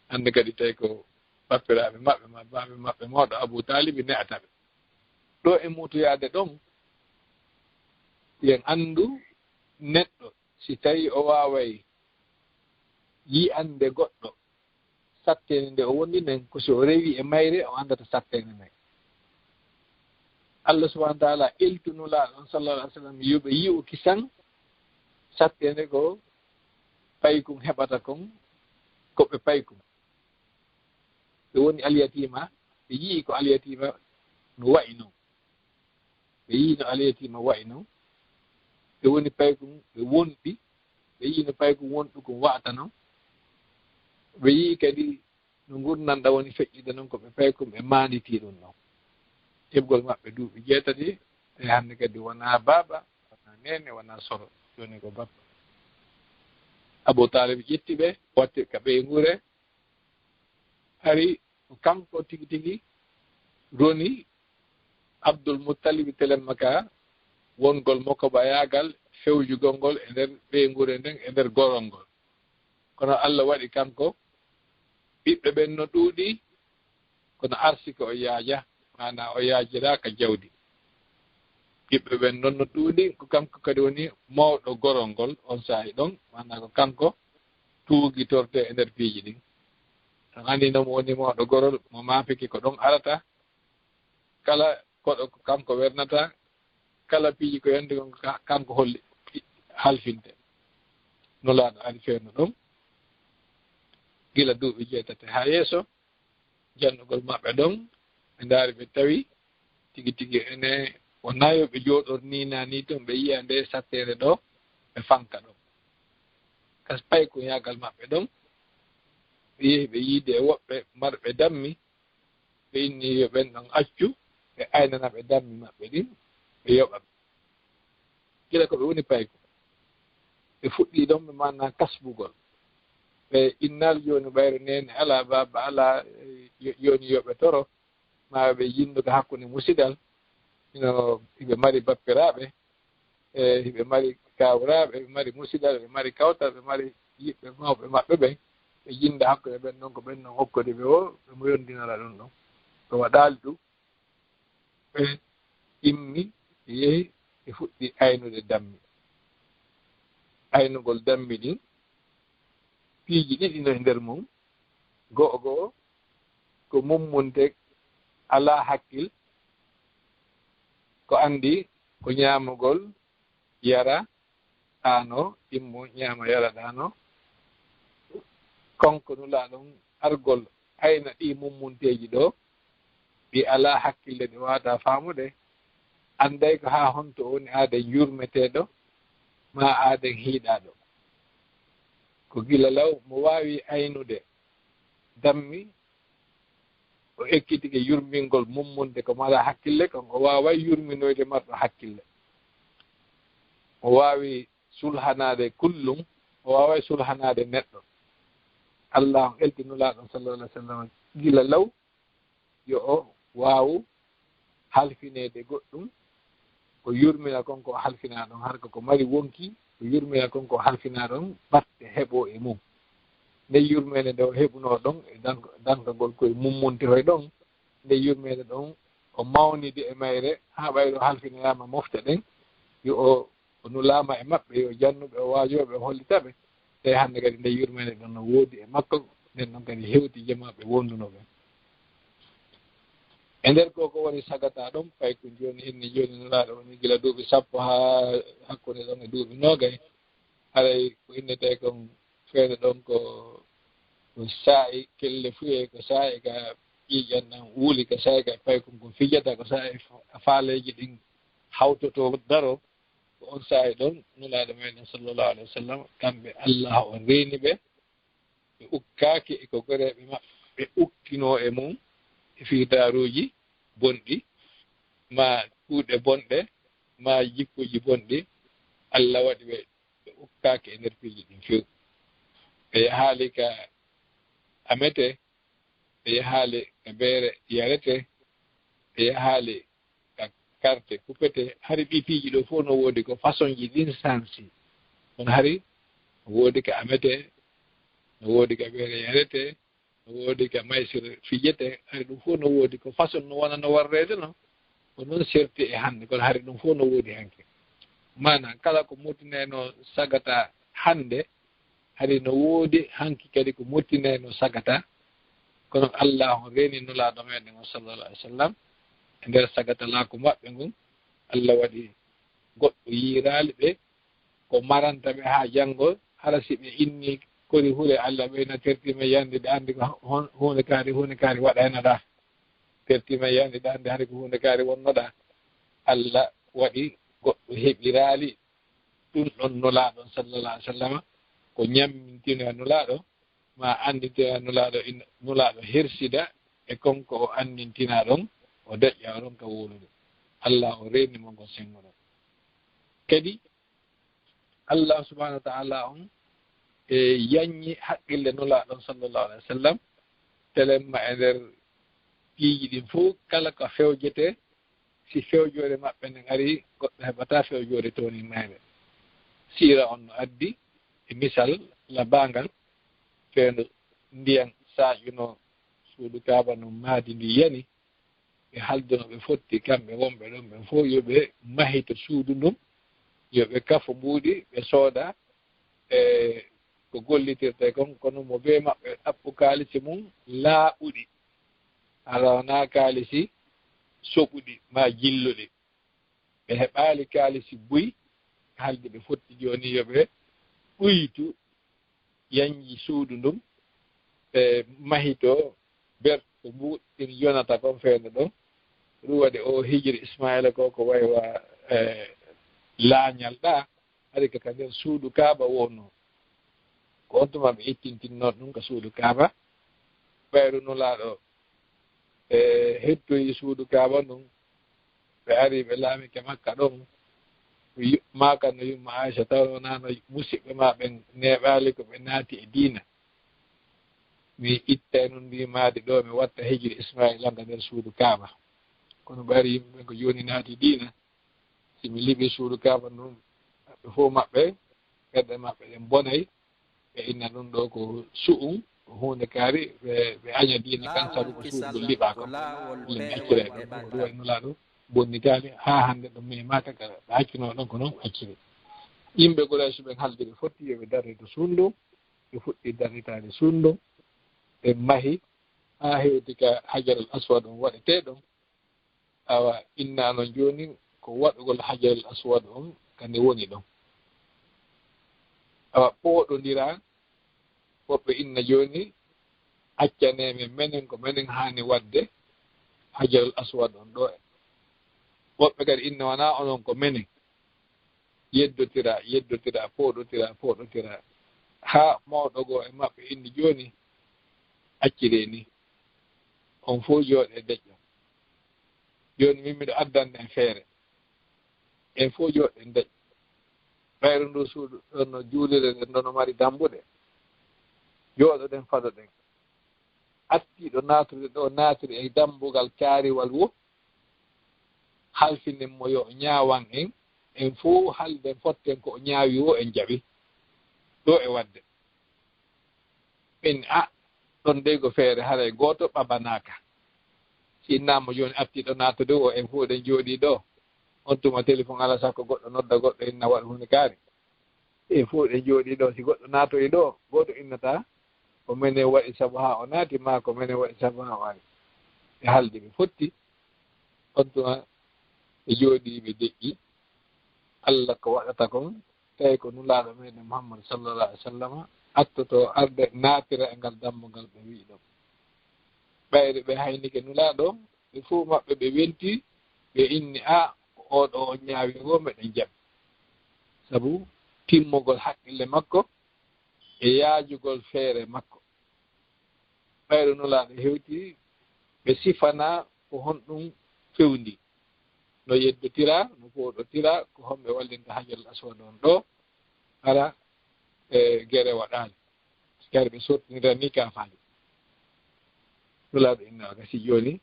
Hannde kadi tawi ko bappiraaɓe maɓɓe, ma baaɓe maɓɓe mawɗo Abu Taalibi ne'ata ɓe. Ɗo e muutoyaade ɗon, yen anndu neɗɗo, si tawi o waaway yi'ande goɗɗo, satteende nde o wondi nden, ko si o rewi e mayre, o anndata satteende nden. Allah subhanahu wa ta'ala eltu Nulaaɗo on sallallahu alaihi wasallam, yo ɓe yi'u kisan satteende ko paykun heɓata kon, ko ɓe paykun. Ɓe woni alyatiima, ɓe yi'i ko alyatiima no wa'i non. Ɓe yi'i no alyatiima wa'i non. Ɓe woni paykun, ɓe wonɗi. Ɓe yi'i no paykun wonɗukun wa'ata non. Ɓe yi'i kadi no ngurndan ɗan woni feƴƴude non, ko ɓe paykun ɓe maanditii ɗum non. Heɓgol maɓɓe duuɓi jeetati, e hannde kadi wonaa baaba, wonaa neene, wonaa soro, jooni ko bappa. Abu Taalib ƴetti ɓe, watti ka ɓeynguure. Hari ko kanko tigi tigi roni Abdul Muttalib telemma ka wongol mo koɓayaagal fewjugol ngol e nder ɓeynguure nden, e nder gorol ngol. Kono Allah waɗi kanko, ɓiɓɓe ɓen no ɗuuɗi, kono arsike o yaaja, maanaa o yaajiraa ka jawdi. Ɓiɓɓe ɓen non no ɗuuɗi, ko kanko kadi woni mawɗo gorol ngol on saa'i ɗon, maanaa ko kanko tuugitortee e nder piiji ɗin. On anndi no mo woni mawɗo gorol, mo maapike ko ɗon arata, kala koɗo ko kanko wernata, kala piiji ko yonti kon ko ka-, kanko holli halfinte. Nulaaɗo ari feewno ɗon, gila duuɓi jeetati haa yeeso, jannugol maɓɓe ɗon, ɓe ndaari, ɓe tawi tigi tigi ene wonaa yo ɓe jooɗor nii naa nii ton, ɓe yi'a nde satteende ɗo, ɓe fanka ɗon. Kas paykun yaagal maɓɓe ɗon, ɓe yehi ɓe yiide e woɓɓe marɓe dammi, ɓe inni yo ɓen ɗon accu, ɓe aynana ɓe dammi maɓɓe ɗin, ɓe yoɓa ɓe. Gila ko ɓe woni paykun. Ɓe fuɗɗii ɗon, ɓe maanaa kasbugol. Ɓe innaali jooni ɓayri neene alaa, baaba alaa, yo-, jooni yo ɓe toro, maa ɓe yinndu ka hakkunde musidal, hino ɓe mari bappiraaɓe, e hiɓe mari kawraaɓe, ɓe mari musidal, ɓe mari kawtal, ɓe mari yiɓɓe mawɓe maɓɓe ɓen, ɓe jinda hakkunde ɓen ɗon, ko ɓen ɗon okkodi ɓe o, ɓe mo yondinora ɗum ɗon. Ko waɗaali ɗum, ɓe immi, ɓe yehi, ɓe fuɗɗi aynude dammi. Aynugol dammi ɗin, piiji ɗiɗi no e nder mum. Go'o go'o, ko mummunte alaa hakkil, ko anndi ko ñaamugol, yara, ɗaano, immo, ñaama, yara, ɗaano. Kanko Nulaaɗo on argol ayna ɗii mummunteeji ɗoo, ɗi alaa hakkille, ɗi waawataa faamude, annday ko haa honto o woni aaden yurmeteeɗo, maa aaden hiiɗaaɗo. Ko gila law mo waawi aynude dammi, o ekkitike yurmingol mummunde ko mara hakkille kon, o waaway yurminoyde marɗo hakkille. O waawi sulhanaade kullum, o waaway sulhanaade neɗɗo. Allah on elti Nulaaɗo sallallahu alaihi wasallam gila law yo o waawu halfineede goɗɗum, o yurmina kon ko halfinaa ɗon, har ko ko mari wonki, o yurmina kon ko halfinaa ɗon, batte heɓo e mum. Nde yurmeende nde o heɓunoo ɗon, e dank-, dankagol koye mummunte hoy ɗon, nde yurmeende ɗon, o mawnidi e mayre, haa ɓayri o halfinoyaama mofte ɗen, yo o, o nulaama e maɓɓe, yo jannuɓe, o waajooɓe, o hollita ɓe. Tawi hannde kadi nde yurmeende ɗon no woodi e makko, nden ɗon kadi hewti jamaaɓe wondunooɓe. E nder ko, ko woni sagata ɗon, paykun jooni, inni jooni Nulaaɗo woni gila duuɓi sappo haa hakkunde ɗon e duuɓi noogay. Haray ko innetee kon feere ɗon ko, ko saa'i kelle fuye, ko saa'i ka ƴiiƴan ɗan wuuli, ko saa'i ka paykun ko fijata, ko saa'i fa-, faaleeji ɗin hawtoto daro. Ko on saa'i ɗon Nulaaɗo meɗen sallallahu alaihi wasallam, kamɓe Allah on reeni ɓe, ɓe ukkaaki e ko goreeɓe maɓɓe ukkinoo e mum e fiitaaruuji bonɗi, maa kuuɗe bonɗe, maa jikkuuji bonɗi. Allah waɗi ɓe, ɓe ukkaaki e nder piiji ɗin few. Ɓe yahaali ka amete, ɓe yahaali ka beere yarete, ɓe yahaali ka karte kupete. Hari ɗii piiji ɗoo fow no woodi ko façonji ɗin sansi. Kono hari no woodi ka amete, no woodi ka beere yarete, no woodi ka maysir fijete. Hari ɗum fow no woodi ko façon no wona no warreede no, ko noon serti e hannde, kono hari ɗum fow no woodi hanki. Maanaam, kala ko mottinayno sagata hannde, hari no woodi hanki kadi ko mottinayno sagata, kono Allah on reeni Nulaaɗo meɗen on sallallahu alaihi wasallam e nder sagatalaako maɓɓe ngun. Allah waɗi goɗɗo yiiraali ɓe, ko maranta ɓe haa janngo, hara si ɓe inni kori hure Allah ɓe na tertima yande ɗa anndi ko hon-, huunde kaari, huunde kaari waɗayno ɗa. Tertima yande ɗa anndi hari ko huunde kaari wonno ɗa. Allah waɗi goɗɗo heɓiraali ɗum ɗon Nulaaɗo sallallahu alaihi wasallam, ko ñammintino e Nulaaɗo, ma anndintino e Nulaaɗo, in-, Nulaaɗo hersida e kon ko o anndintinaa ɗon, o deƴƴa o ronka wowlude. Allah o reeni mo ngol senngo ɗon. Kadi, Allah subhanahu wa ta'ala on e yanñi haqqille Nulaaɗo sallallahu alaihi wasallam, telemma e nder piiji ɗin fow, kala ko fewjete, si fewjoore maɓɓe nden ari, goɗɗo heɓataa fewjoore towni mayre. Siira on no addi e misal labaangal, fewndo ndiyan saaƴuno suudu Kaaba, no maadi ndi yani, ɓe halduno ɓe fotti kamɓe wonɓe ɗon ɓen fow, yo ɓe mahito suudu ndun, yo ɓe kafo mbuuɗi, ɓe sooda, e ko gollitirte kon, kono mo bee maɓɓe ɗaɓɓu kaalisi mum laaɓuɗi, alaa wonaa kaalisi soɓuɗi maa jilluɗi. Ɓe heɓaali kaalisi buy, halde ɓe fotti jooni yo ɓe ɓuytu yanji suudu ndun, ɓe mahito berto mbuuɗi ɗin yonata kon feere ɗon. Ɗum waɗi o hijiri Ismaila ko, ko wayi wa, e, laañal ɗa, hari ka, ka nder suudu Kaaba wonno. Ko on tuma ɓe ittintinno ɗum ka suudu Kaaba. Ɓayru Nulaaɗo, e, hettoyi suudu Kaaba ndun, ɓe ari ɓe laami ka Makka ɗon. Yu-, maaka no yumma Aisha, taw wonano musiɓɓe ma ɓen neeɓaali ko ɓe naati e diina. Mi ittay nun ndi maadi ɗo, mi watta hijiri Ismaila ka nder suudu Kaaba. Kono ɓayri yimɓe ɓen ko jooni naati diina, Si mi liɓi suudu Kaaba ndun, ɓe fof maɓɓe, ɓerɗe maɓɓe ɗen bonay, ɓe inna ɗum ɗo ko su'um, ko huunde kaari, ɓe, ɓe aña diina kan, sabu ko suudu ngol liɓaa kon. Ɓe accira e ɗum, ko ɗum waɗi Nulaaɗo bonnitaali haa hannde, ɗum memaaka ka ɓe accunoo ɗon, ko noon ɓe acciri. Yimɓe Quraysh ɓen haldi ɓe fotti yo ɓe darre to suudu ndun, ɓe fuɗɗi darritaade suudu ndun, ɓe mahi haa hewti ka Hajar al Aswad on waɗetee ɗon. Awa, inna non jooni ko waɗugol Hajar al Aswad on ka nde woni ɗon. Awa, pooɗondira, woɓɓe inna jooni, accanee men, menen ko menen haani waɗde Hajar al Aswad on ɗo. Woɓɓe kadi inna wanaa onon ko menen. Yeddotira, yeddotira, pooɗotira, pooɗotira. Haa mawɗo goo e maɓɓe inni jooni, acciree ni. On fof jooɗee deƴƴo. Jooni min miɗo addande en feere. En fof jooɗɗen deƴƴo. Ɓayru ndu suudu ɗon no juuliree ɗen ɗon no mari dambuɗe. Jooɗoɗen fadoɗen. Artiiɗo naatude ɗo naatiri e dambugal kaariwal wo. Halfinen mo yo o ñaawan en. En fof halden fotten ko o ñaawi wo en jaɓi. Ɗo e waɗde. Min, a, ɗon dey ko feere, haray gooto ɓabanaaka. Si innaama jooni artiiɗo naatude o, en fof ɗen jooɗii ɗo. On tuma telefon ala sakko goɗɗo nodda goɗɗo inna waɗa huunde kaari. En fof ɗen jooɗii ɗo, si goɗɗo naatoyi ɗo, gooto innata, ko menen waɗi sabu haa o naati, maa ko menen waɗi sabu haa o ari. Ɓe haldi, ɓe fotti. On tuma ɓe jooɗii, ɓe deƴƴi. Alla ko waɗata kon, tawi ko Nulaaɗo meɗen Muhammad sallallahu alaihi wasallam attoto arde naatira e ngal dambugal ɓe wi'i ɗon. Ɓayri ɓe haynike Nulaaɗo, ɓe fof maɓɓe ɓe welti, ɓe inni, a, ko oo ɗo o ñaawi wo meɗen jaɓi. Sabu timmugol haqqille makko e yaajugol feere makko. Ɓayri Nulaaɗo hewti, ɓe sifana ko honɗum fewndi. No yeddotiraa, no pooɗotiraa, ko homɓe wallinta Hajarul Aswad on ɗo, hara e gere waɗaali. Gere ɓe sottinira ni kaafaaji. Nulaaɗo inna o gasi jooni,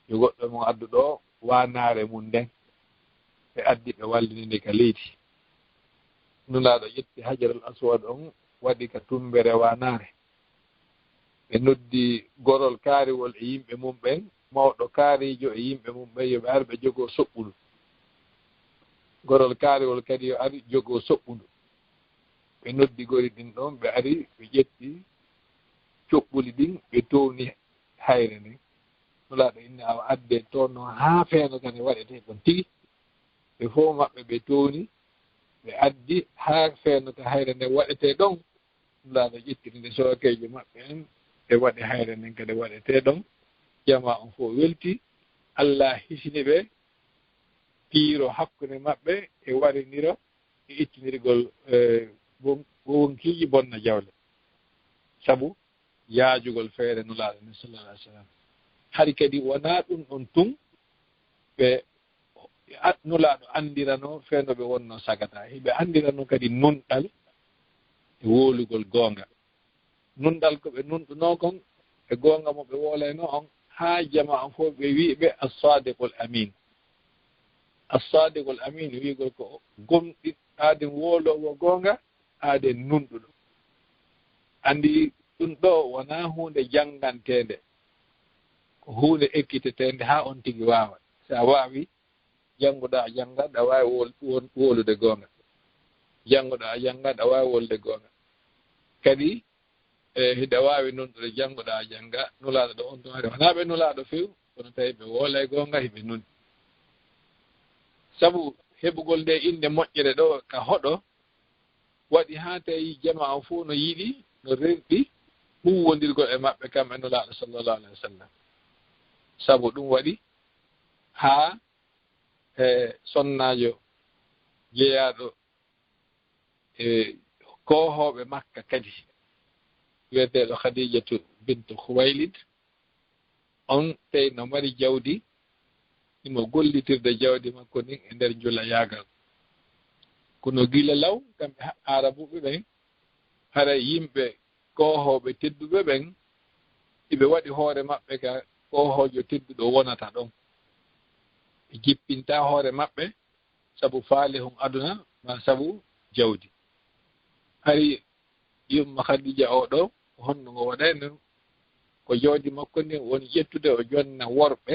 yo goɗɗo mo addu ɗo waanaare mum nden. Ɓe addi, ɓe wallini nde ka leydi. Nulaaɗo ƴetti Hajarul Aswad on, waɗi ka tumbere waanaare. Ɓe noddi gorol kaariwol e yimɓe mum ɓen, mawɗo kaariijo e yimɓe mum ɓen, yo ɓe ar ɓe jogoo soɓɓundu. Gorol kaariwol kadi yo ar jogoo soɓɓundu. Ɓe noddi gori ɗin ɗon, ɓe ari, ɓe ƴetti coɓɓuli ɗin, ɓe towni hayre nden. Nulaaɗo inni, awa adde toon non haa feeno ka nde waɗetee ɗon tigi. Ɓe fof maɓɓe ɓe towni, ɓe addi haa feeno ka hayre nden waɗetee ɗon. Nulaaɗo ƴettiri nde sookeejo maɓɓe en, ɓe waɗi hayre nden kadi waɗetee ɗon. Jamaa on fof welti, Alla hisini ɓe piiro hakkunde maɓɓe e wariniro e ittinirgol, eh, won-, wonkiiji bonna jawle. Sabu yaajugol feere Nulaaɗo nden sallallahu alaihi wasallam. Hari kadi wonaa ɗum ɗon tun, ɓe a-, Nulaaɗo anndirano fee no ɓe wonno sagata. Hiɓe anndirano kadi nunɗal e wowlugol goonga. Nunɗal ko ɓe nunɗunoo kon e goonga mo ɓe wowlaynoo on, haa jamaa on fof ɓe wi'i ɓe As-Sadiqul Amin. As-Sadiqul Amin wi'ugol ko gomɗi-, aaden wowloowo goonga, aaden nunɗuɗo. Anndi ɗum ɗo wonaa huunde jannganteende, ko huunde ekkiteteende haa on tigi waawa. Si a waawi, janngoɗaa a jannga, ɗa waawi wol-, won-, wowlude goonga. Janngoɗaa a jannga, ɗa waawi wowlude goonga. Kadi, e, hiɗa waawi nunɗude, janngoɗaa a jannga, Nulaaɗo ɗo on tuma wonaa ɓe Nulaaɗo few, kono tawi ɓe wowlay goonga, hiɓe nunɗi. Sabu heɓugol nde innde moƴƴere ɗo ka hoɗo, waɗi haa tawi jamaa on fof no yiɗi, no rerɗi huuwondirgol e maɓɓe kam e Nulaaɗo sallallahu alaihi wasallam. Sabu ɗum waɗi haa, e, sonnaajo jeyaaɗo e koohooɓe Makka kadi, wi'eteeɗo Khadijatu bintu Khuwaylid, on tawi no mari jawdi, himo gollitirde jawdi makko ndin e nder njulayaagal. Kono gila law, kamɓe ha-, Aarabuɓe ɓen, haray yimɓe koohooɓe tedduɓe ɓen, iɓe waɗi hoore maɓɓe ka koohoojo tedduɗo wonata ɗon. Ɓe jippinta hoore maɓɓe, sabu faalihun aduna, maa sabu jawdi. Hari yumma Khadija oo ɗoo, ko honno ngo waɗayno? Ko jawdi makko ndin woni ƴettude, o jonna worɓe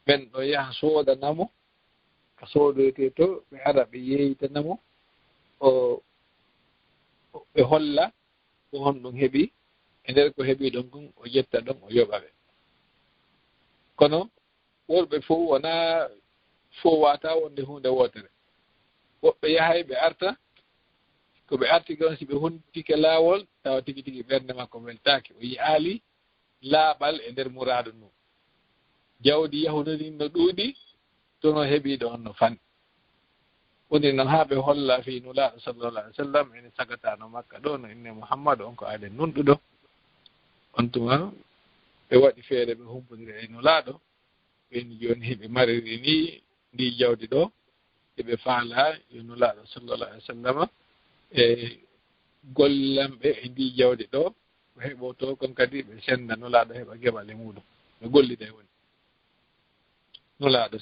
ɓen ɗoo yaha soodana mo, ka soodoytee too, ɓe ara ɓe yeeyitana mo, o, o, ɓe holla ko honɗun heɓi, e nder ko heɓi ɗon kon, o ƴetta ɗon, o yoɓa ɓe. Kono worɓe fow wonaa, fow waawataa wonde huunde wootere. Woɓɓe yahay ɓe arta, ko ɓe arti kon, si ɓe huntike laawol, tawa tigi tigi ɓernde makko weltaaki. O yi'aali laaɓal e nder muraadu ndun. Jawdi yahunoo ndin no ɗuuɗi, kono heɓiiɗo on no fanɗi. Woni non haa ɓe holla fii Nulaaɗo sallallahu alaihi wasallam, ene sagataano Makka ɗoo, no innee Muhammadu, on ko aaden nunɗuɗo. On tuma ɓe waɗi feere ɓe humpondira e Nulaaɗo, ɓe inni jooni hiɓe mariri nii ndii jawdi ɗoo, hiɓe faalaa yo Nulaaɗo sallallahu alaihi wasallam e gollanɓe e ndii jawdi ɗoo, ko heɓotoo kon kadi ɓe senda Nulaaɗo heɓa geɓal e muuɗum. Ɓe gollida e woni. Nulaaɗo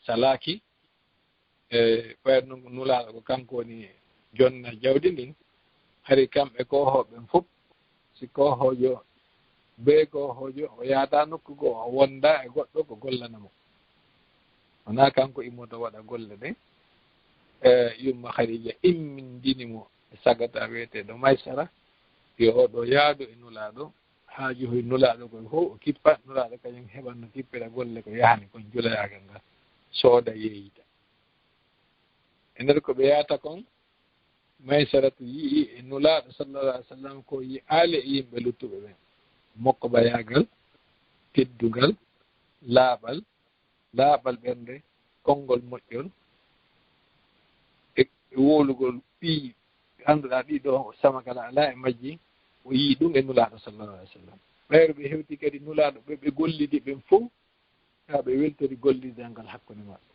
salaaki, e ɓayde non ko Nulaaɗo ko kanko woni jonna jawdi ndin, hari kamɓe koohooɓe ɓen fow, si koohoojo, bee koohoojo, o yahataa nokku goo, o wondaa e goɗɗo ko gollana mo. Wonaa kanko immoto waɗa golle ɗen. E yumma Khadija immindini mo e sagata wi'eteeɗo Maysara, yo oo ɗoo yaadu e Nulaaɗo, haa johi Nulaaɗo koy fow, o kippa, Nulaaɗo kañum heɓan no kippira golle ko yahani kon, julayaagal ngal, sooda yeeyita. E nder ko ɓe yahata kon, Maysaratu yi'i e Nulaaɗo sallallahu alaihi wasallam ko yi'aali e yimɓe luttuɓe ɓen, mokkobayaagal, teddungal, laaɓal, laaɓal ɓernde, konngol moƴƴol, e, e wowlugol ɓiyi, annduɗaa ɗii ɗoo sama kala alaa e majji, o yi'i ɗum e Nulaaɗo sallallahu alaihi wasallam. Ɓayru ɓe hewti kadi Nulaaɗo, ɓe, ɓe gollidi ɓen fow, haa ɓe weltori gollidal ngal hakkunde maɓɓe.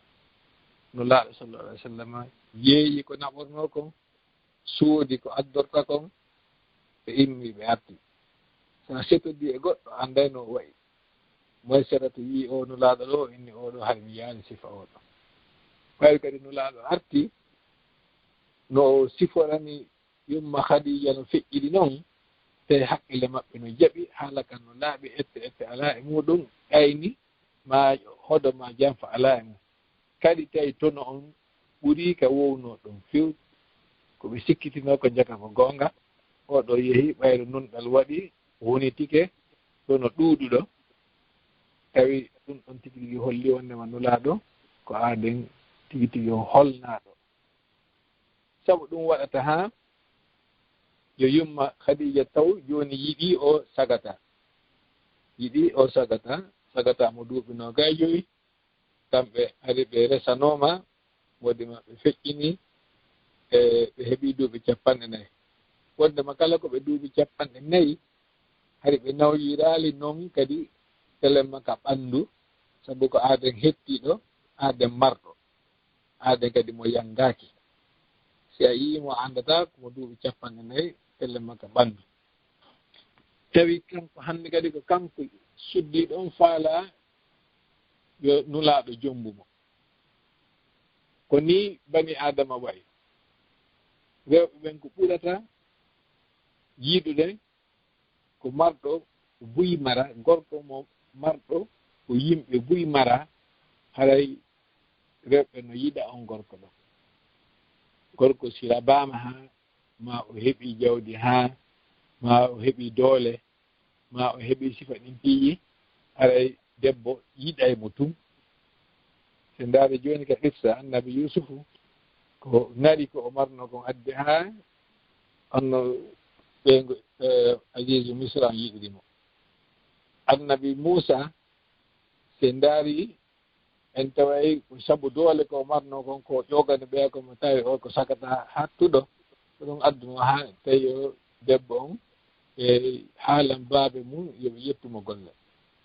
Nulaaɗo sallallahu alaihi wasallam yeeyi ko naɓornoo kon, soodi ko addorta kon, ɓe immi, ɓe arti. So a setodii e goɗɗo, annday no o wa'i. Maysaratu yi'i oo Nulaaɗo ɗoo, inni oo ɗoo, hari mi yi'aali sifa oo ɗoo. Ɓayri kadi Nulaaɗo arti, no o siforani yumma Khadija no feƴƴiri non, tawi hakkille maɓɓe no jaɓi, haala kan no laaɓi, ette ette alaa e muuɗum, ayni, maa hodo maa janfa alaa e mum. Kadi tawi tono on ɓurii ka wownoo ɗon few. Ko ɓe sikkitinoo ko jaka ko goonga. Oo ɗoo yehi, ɓayru nunɗal waɗi, wonitike, tono ɗuuɗuɗo. Tawi ɗum ɗon tigi tigi holli wondema Nulaaɗo ko aaden tigi tigi o holnaaɗo. Sabu ɗum waɗata haa yo yumma Khadija taw jooni yiɗi o sagata. Yiɗi o sagata, sagata mo duuɓi noogay jowi. Kamɓe hari ɓe resanooma, woodi maɓɓe feƴƴini, e ɓe heɓi duuɓi capanɗe nayi. Wondema kala ko ɓe duuɓi capanɗe nayi, hari ɓe nawyiraali non kadi telemma ka ɓanndu, sabu ko aaden hettiiɗo, aaden marɗo, aaden kadi mo yanngaaki. Si a yii mo, a anndataa ko mo duuɓi capanɗe nayi, telemma ka ɓanndu. Tawi kanko hannde kadi ko kanko suddiiɗo on faalaa yo Nulaaɗo jommbu mo. Ko nii bani Aadama wa'i. Rewɓe ɓen ko ɓurata yiɗude ko marɗo buy mara, gorko mo marɗo ko yimɓe buy mara, haray rewɓe no yiɗa on gorko ɗon. Gorko si labaama haa, maa o heɓi jawdi haa, maa o heɓi doole, maa o heɓi sifa ɗin piiji, haray debbo yiɗay mo tun. Si ndaari jooni ka qissa Annabi Yuusufu, ko ŋari ko o marno kon addi haa onno ɓeyngu, eh, Aziizu Misra on yiɗiri mo. Annabi Muusa, si ndaari en taway ko sabu doole ko o marno kon ko ƴoogani ɓeya ko mo tawi o ko sagata hattuɗo. Ko ɗum adduno haa tawi o debbo on e haalan baabe mum yo ɓe ƴettu mo golle.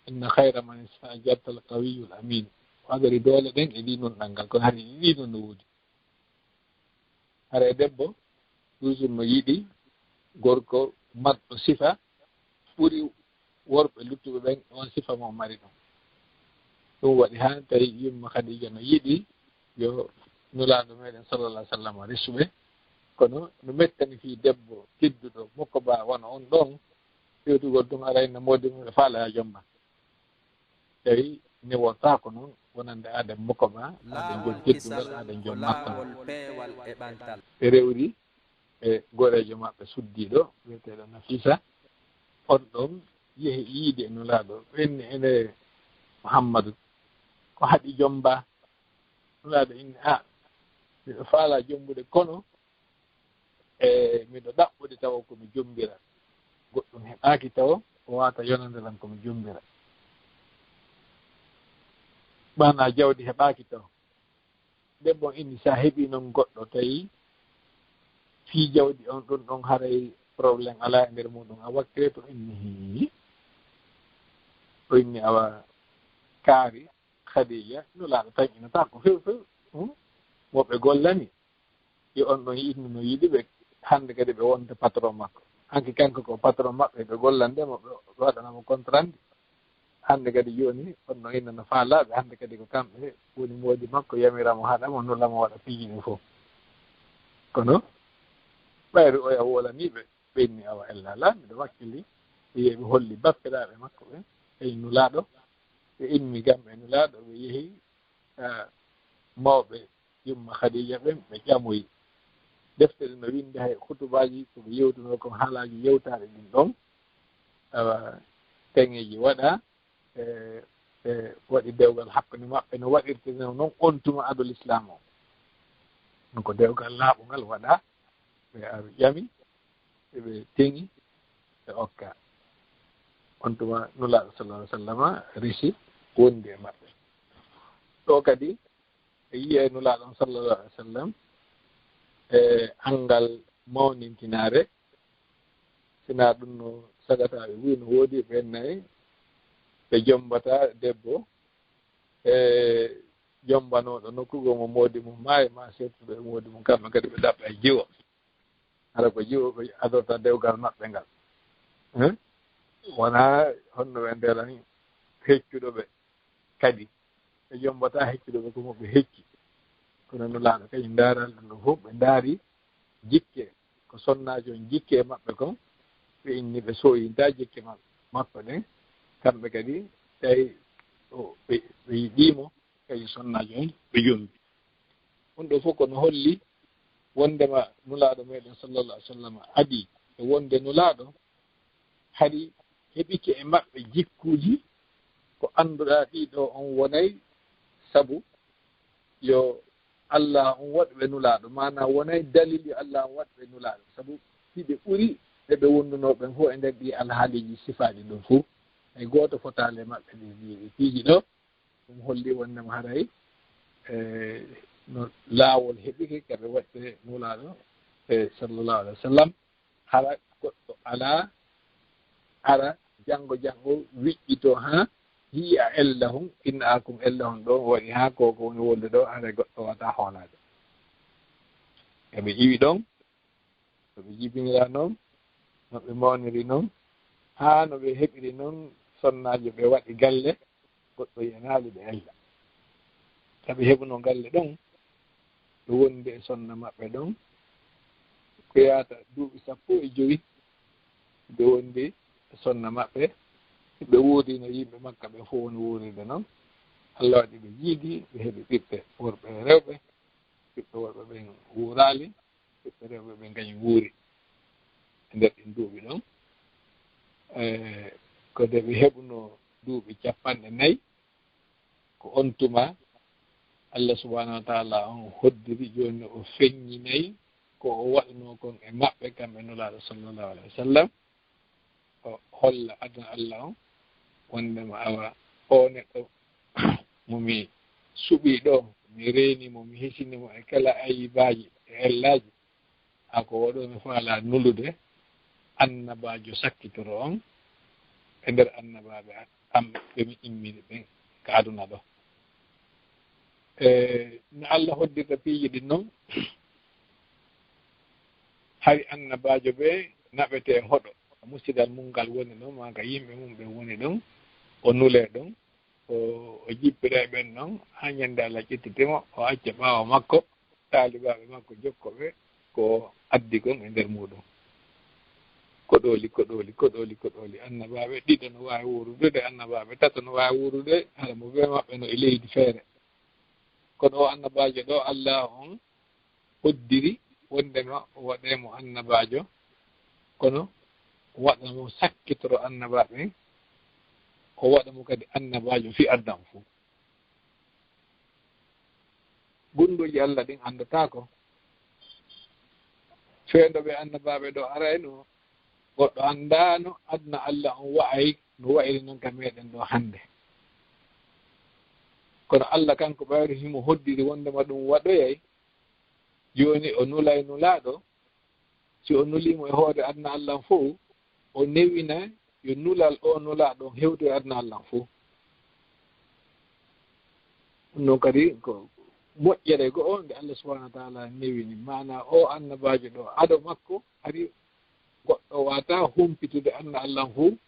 Inna khayra man ista'jarta al-qawiyyul amin. Ko adori doole ɗen e ɗi nunɗal ngal, kono hari ɗi ɗi nun no woodi. Hara e debbo, toujours no yiɗi gorko marɗo sifa ɓuri worɓe luttuɓe ɓen on sifa mo mari ɗum. Ɗum waɗi haa tawi yumma Khadija no yiɗi yo Nulaaɗo meɗen sallallahu alaihi wasallam risuɓe. Kono no mettani fii debbo tedduɗo mokko ba wano on ɗon, fewtugol tun aray no moodi mum e faala haa jomba. Tawi newortaako noon wonande aaden mokko ba, aaden jom teddungal, aaden jom martaba. Ɓe rewri e goreejo maɓɓe suddiiɗo, wiyeteeɗo Nafisa. On ɗon yehi yiide e Nulaaɗo, ɓe inni, "Ene Muhammadu, ko haɗi jomba?" Nulaaɗo inni, "A, miɗo faalaa jombude, kono, e, miɗo ɗaɓɓude tawa ko mi jombira. Goɗɗum heɓaaki tawa, o waata yonande lan ko mi jombira. Maanaa jawdi heɓaaki tawa." Debbo on inni, "Si a heɓii noon goɗɗo, tawi fii jawdi on ɗon, ɗon haray problème alaa e nder muɗum, a wakkile to." Inni, "Hii." O inni, "Awa, kaari Khadija, Nulaaɗo tanƴinataako few few, hmm? Mo ɓe gollani, yo on ɗon yiɗni no yiɗi ɓe, hannde kadi ɓe wonta patron makko. Hanki kanko ko patron maɓɓe, ɓe gollande mo, ɓe waɗana mo contrat ndi. Hannde kadi jooni, on ɗon inna no faalaaɓe, hannde kadi ko kamɓe woni moodi makko, yamira mo, haɗa mo, nula mo, waɗa piiji ɗin fof." Kono ɓayri oya wolanii ɓe, ɓe inni, "Awa, ella alaa, miɗo wakkili." Ɓe yehi ɓe holli bappiraaɓe makko ɓen e Nulaaɗo, ɓe immi gam e Nulaaɗo, ɓe yehi, ah, mawɓe yumma Khadija ɓen, ɓe ƴamoyi. Defte ɗen no winnde hay khutubaaji ko ɓe yewtunoo kon, haalaaji yewtaaɗi ɗin ɗon. Awa, teŋeeji waɗaa, e, e waɗi dewgal hakkunde maɓɓe no waɗirte non, non on tuma ado Lislaam o. Ɗum ko dewgal laaɓungal waɗaa, ɓe ari ƴami, ɓe teŋi, ɓe okka. On tuma Nulaaɗo sallallahu alaihi wasallam risi wondi e maɓɓe. Ɗo kadi, e yi'e Nulaaɗo sallallahu alaihi wasallam, e anngal mawnintinaare, sinaa ɗum no sagataaɓe buy no woodi, ɓen nayi ɓe jombata debbo, e jombanooɗo nokku goo mo moodi mum maayi, ma sertuɗo e moodi mum, kamɓe kadi ɓe ɗaɓɓa e jiwo. Hara ko jiwo ɓe adorta dewgal maɓɓe ngal. Eh? Wonaa honno ɓe ndelan heccuɗo ɓe kadi. Ɓe jombataa heccuɗo ɓe ko mo ɓe hecci. Kono Nulaaɗo kañum ndaaral ɗum ɗo fof, ɓe ndaari jikke, ko sonnaajo on jikke e maɓɓe kon, ɓe inni ɓe sooyinta jikke maɓɓe, makko ɗen. Kamɓe kadi, tawi o, ɓe, ɓe yiɗii mo, kañum sonnaajo on, ɓe jombi. Ɗum ɗo fof ko no holli wondema Nulaaɗo meɗen sallallahu alaihi wasallam adii e wonde Nulaaɗo hari heɓike e maɓɓe jikkuuji ko annduɗaa ɗii ɗo on wonay sabu yo Allah on waɗu ɓe Nulaaɗo, maanaa wonay dalil yo Allah on waɗu ɓe Nulaaɗo, sabu hiɓe ɓuri ɓe ɓe wondunoo ɓen fof e nder ɗii alhaaliiji sifaaɗi ɗum fof. Hay gooto fotaali e maɓɓe ɗii, ɗii, ɗii piiji ɗo. Ɗum holli wondema haray, e, no laawol heɓike ka ɓe waɗde Nulaaɗo, e, sallallahu alaihi wasallam. Hara goɗɗo alaa, hara janngo janngo wiƴƴito haa hiya ellahum, inna akum ellahum ɗo waɗi haa ko, ko woni wolde ɗo, haray goɗɗo wata hoolaade. Eɓe iwi ɗon, no ɓe jibinira noon, no ɓe mawniri noon, haa no ɓe heɓiri noon sonnaajo, ɓe waɗi galle, goɗɗo yenaali ɓe ella. Sabi heɓuno galle ɗon, ɓe wondi e sonna maɓɓe ɗon, ko yaata duuɓi sappo e jowi, ɓe wondi e sonna maɓɓe, ɓe wuurino yimɓe Makka ɓe fof woni wuuride noon. Allah waɗi ɓe jiidi, ɓe heɓi ɓiɓɓe worɓe e rewɓe, ɓiɓɓe worɓe ɓen wuuraali, ɓiɓɓe rewɓe ɓe ngañi wuuri e nder ɗin duuɓi ɗon. E, ko nde ɓe heɓuno duuɓi capanɗe nayi, ko on tuma Allah subhanahu wa ta'ala on hoddiri, jooni o feññinay ko o waɗuno kon e maɓɓe, kamɓe Nulaaɗo sallallahu alaihi wasallam. O holla aduna Allah on, wondema awa o neɗɗo mo mi suɓi ɗo, mi reeni mo, mi hisini mo e kala ayibaaji e ellaaji, haa ko oɗo mi faala nulude annabaajo sakkitoro on e nder annabaaɓe am ɓe mi immini ɓen ka aduna ɗo. E, no Allah hoddirta piiji ɗin non, hari annabaajo ɓe naɓete hoɗo, musidal mum ngal woni ɗon, maa ka yimɓe mum ɓe woni ɗon, o nule ɗon, o, o jippira e ɓen non, haa ñande Allah ƴettitimo, o acca ɓaawo makko, taalibaaɓe makko jokkooɓe ko addi kon e nder muuɗum. Koɗooli, koɗooli, koɗooli, koɗooli. Annabaaɓe ɗiɗo no waawi wuurude de, annabaaɓe tato no waawi wuurude, hara mo bee maɓɓe no e leydi feere. Kono o annabaajo ɗo, Allah on hoddiri wondema o waɗay mo annabaajo, kono o waɗa mo sakkitoro annabaaɓe, o waɗa mo kadi annabaajo fii aduna on fuu. Gunndooji Allah ɗin anndataako. Fewndo ɓe annabaaɓe ɗo arayno, goɗɗo anndaano aduna Allah on wa'ay no wa'iri non ka meɗen ɗo hannde. Kono Allah kanko ɓayri himo hoddiri wondema ɗum waɗoyay, jooni o nulay nulaaɗo, si o nulii mo e hoore aduna Allah on fow, o newina yo nulal o nulaaɗo on hewtu e aduna Allah on fow. Ɗum noon kadi ko moƴƴere go'o nde Allah subhanahu wa ta'ala newini. Maana o annabaajo ɗo, ado makko, hari goɗɗo waata humpitude aduna Allah on fow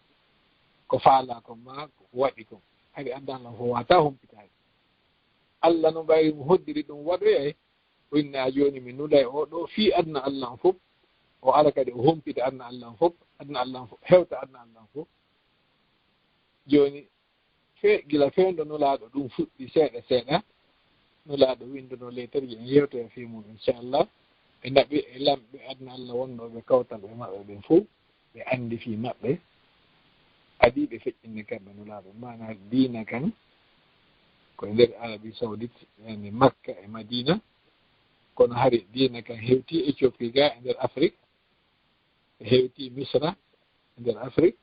ko faalaa kon maa ko waɗi kon. Hari aduna Allah on fow waata humpitaade. Allah no ɓayri mo hoddiri ɗum waɗoyay, o inni a jooni mi nulay o ɗo fii aduna Allah on fow, o ara kadi o humpita aduna Allah on fow, aduna Allah on fow, hewta aduna Allah on fow. Jooni, fe-, gila fewndo nulaaɗo ɗum fuɗɗi seeɗa seeɗa, nulaaɗo winndunoo leetarji en yewtoya fii mum, inchallah. Ɓe naɓi e lamɓe aduna Allah wonnooɓe kawtal e maɓɓe ɓen fow, ɓe anndi fii maɓɓe. Adii ɓe feƴƴinde kamɓe nulaaɓe. Maana diina kan ko e nder Arabie Saoudite, yani Makka e Madina. Kono hari diina kan hewti Éthiopie ga e nder Afrik, hewti Misra e nder Afrik,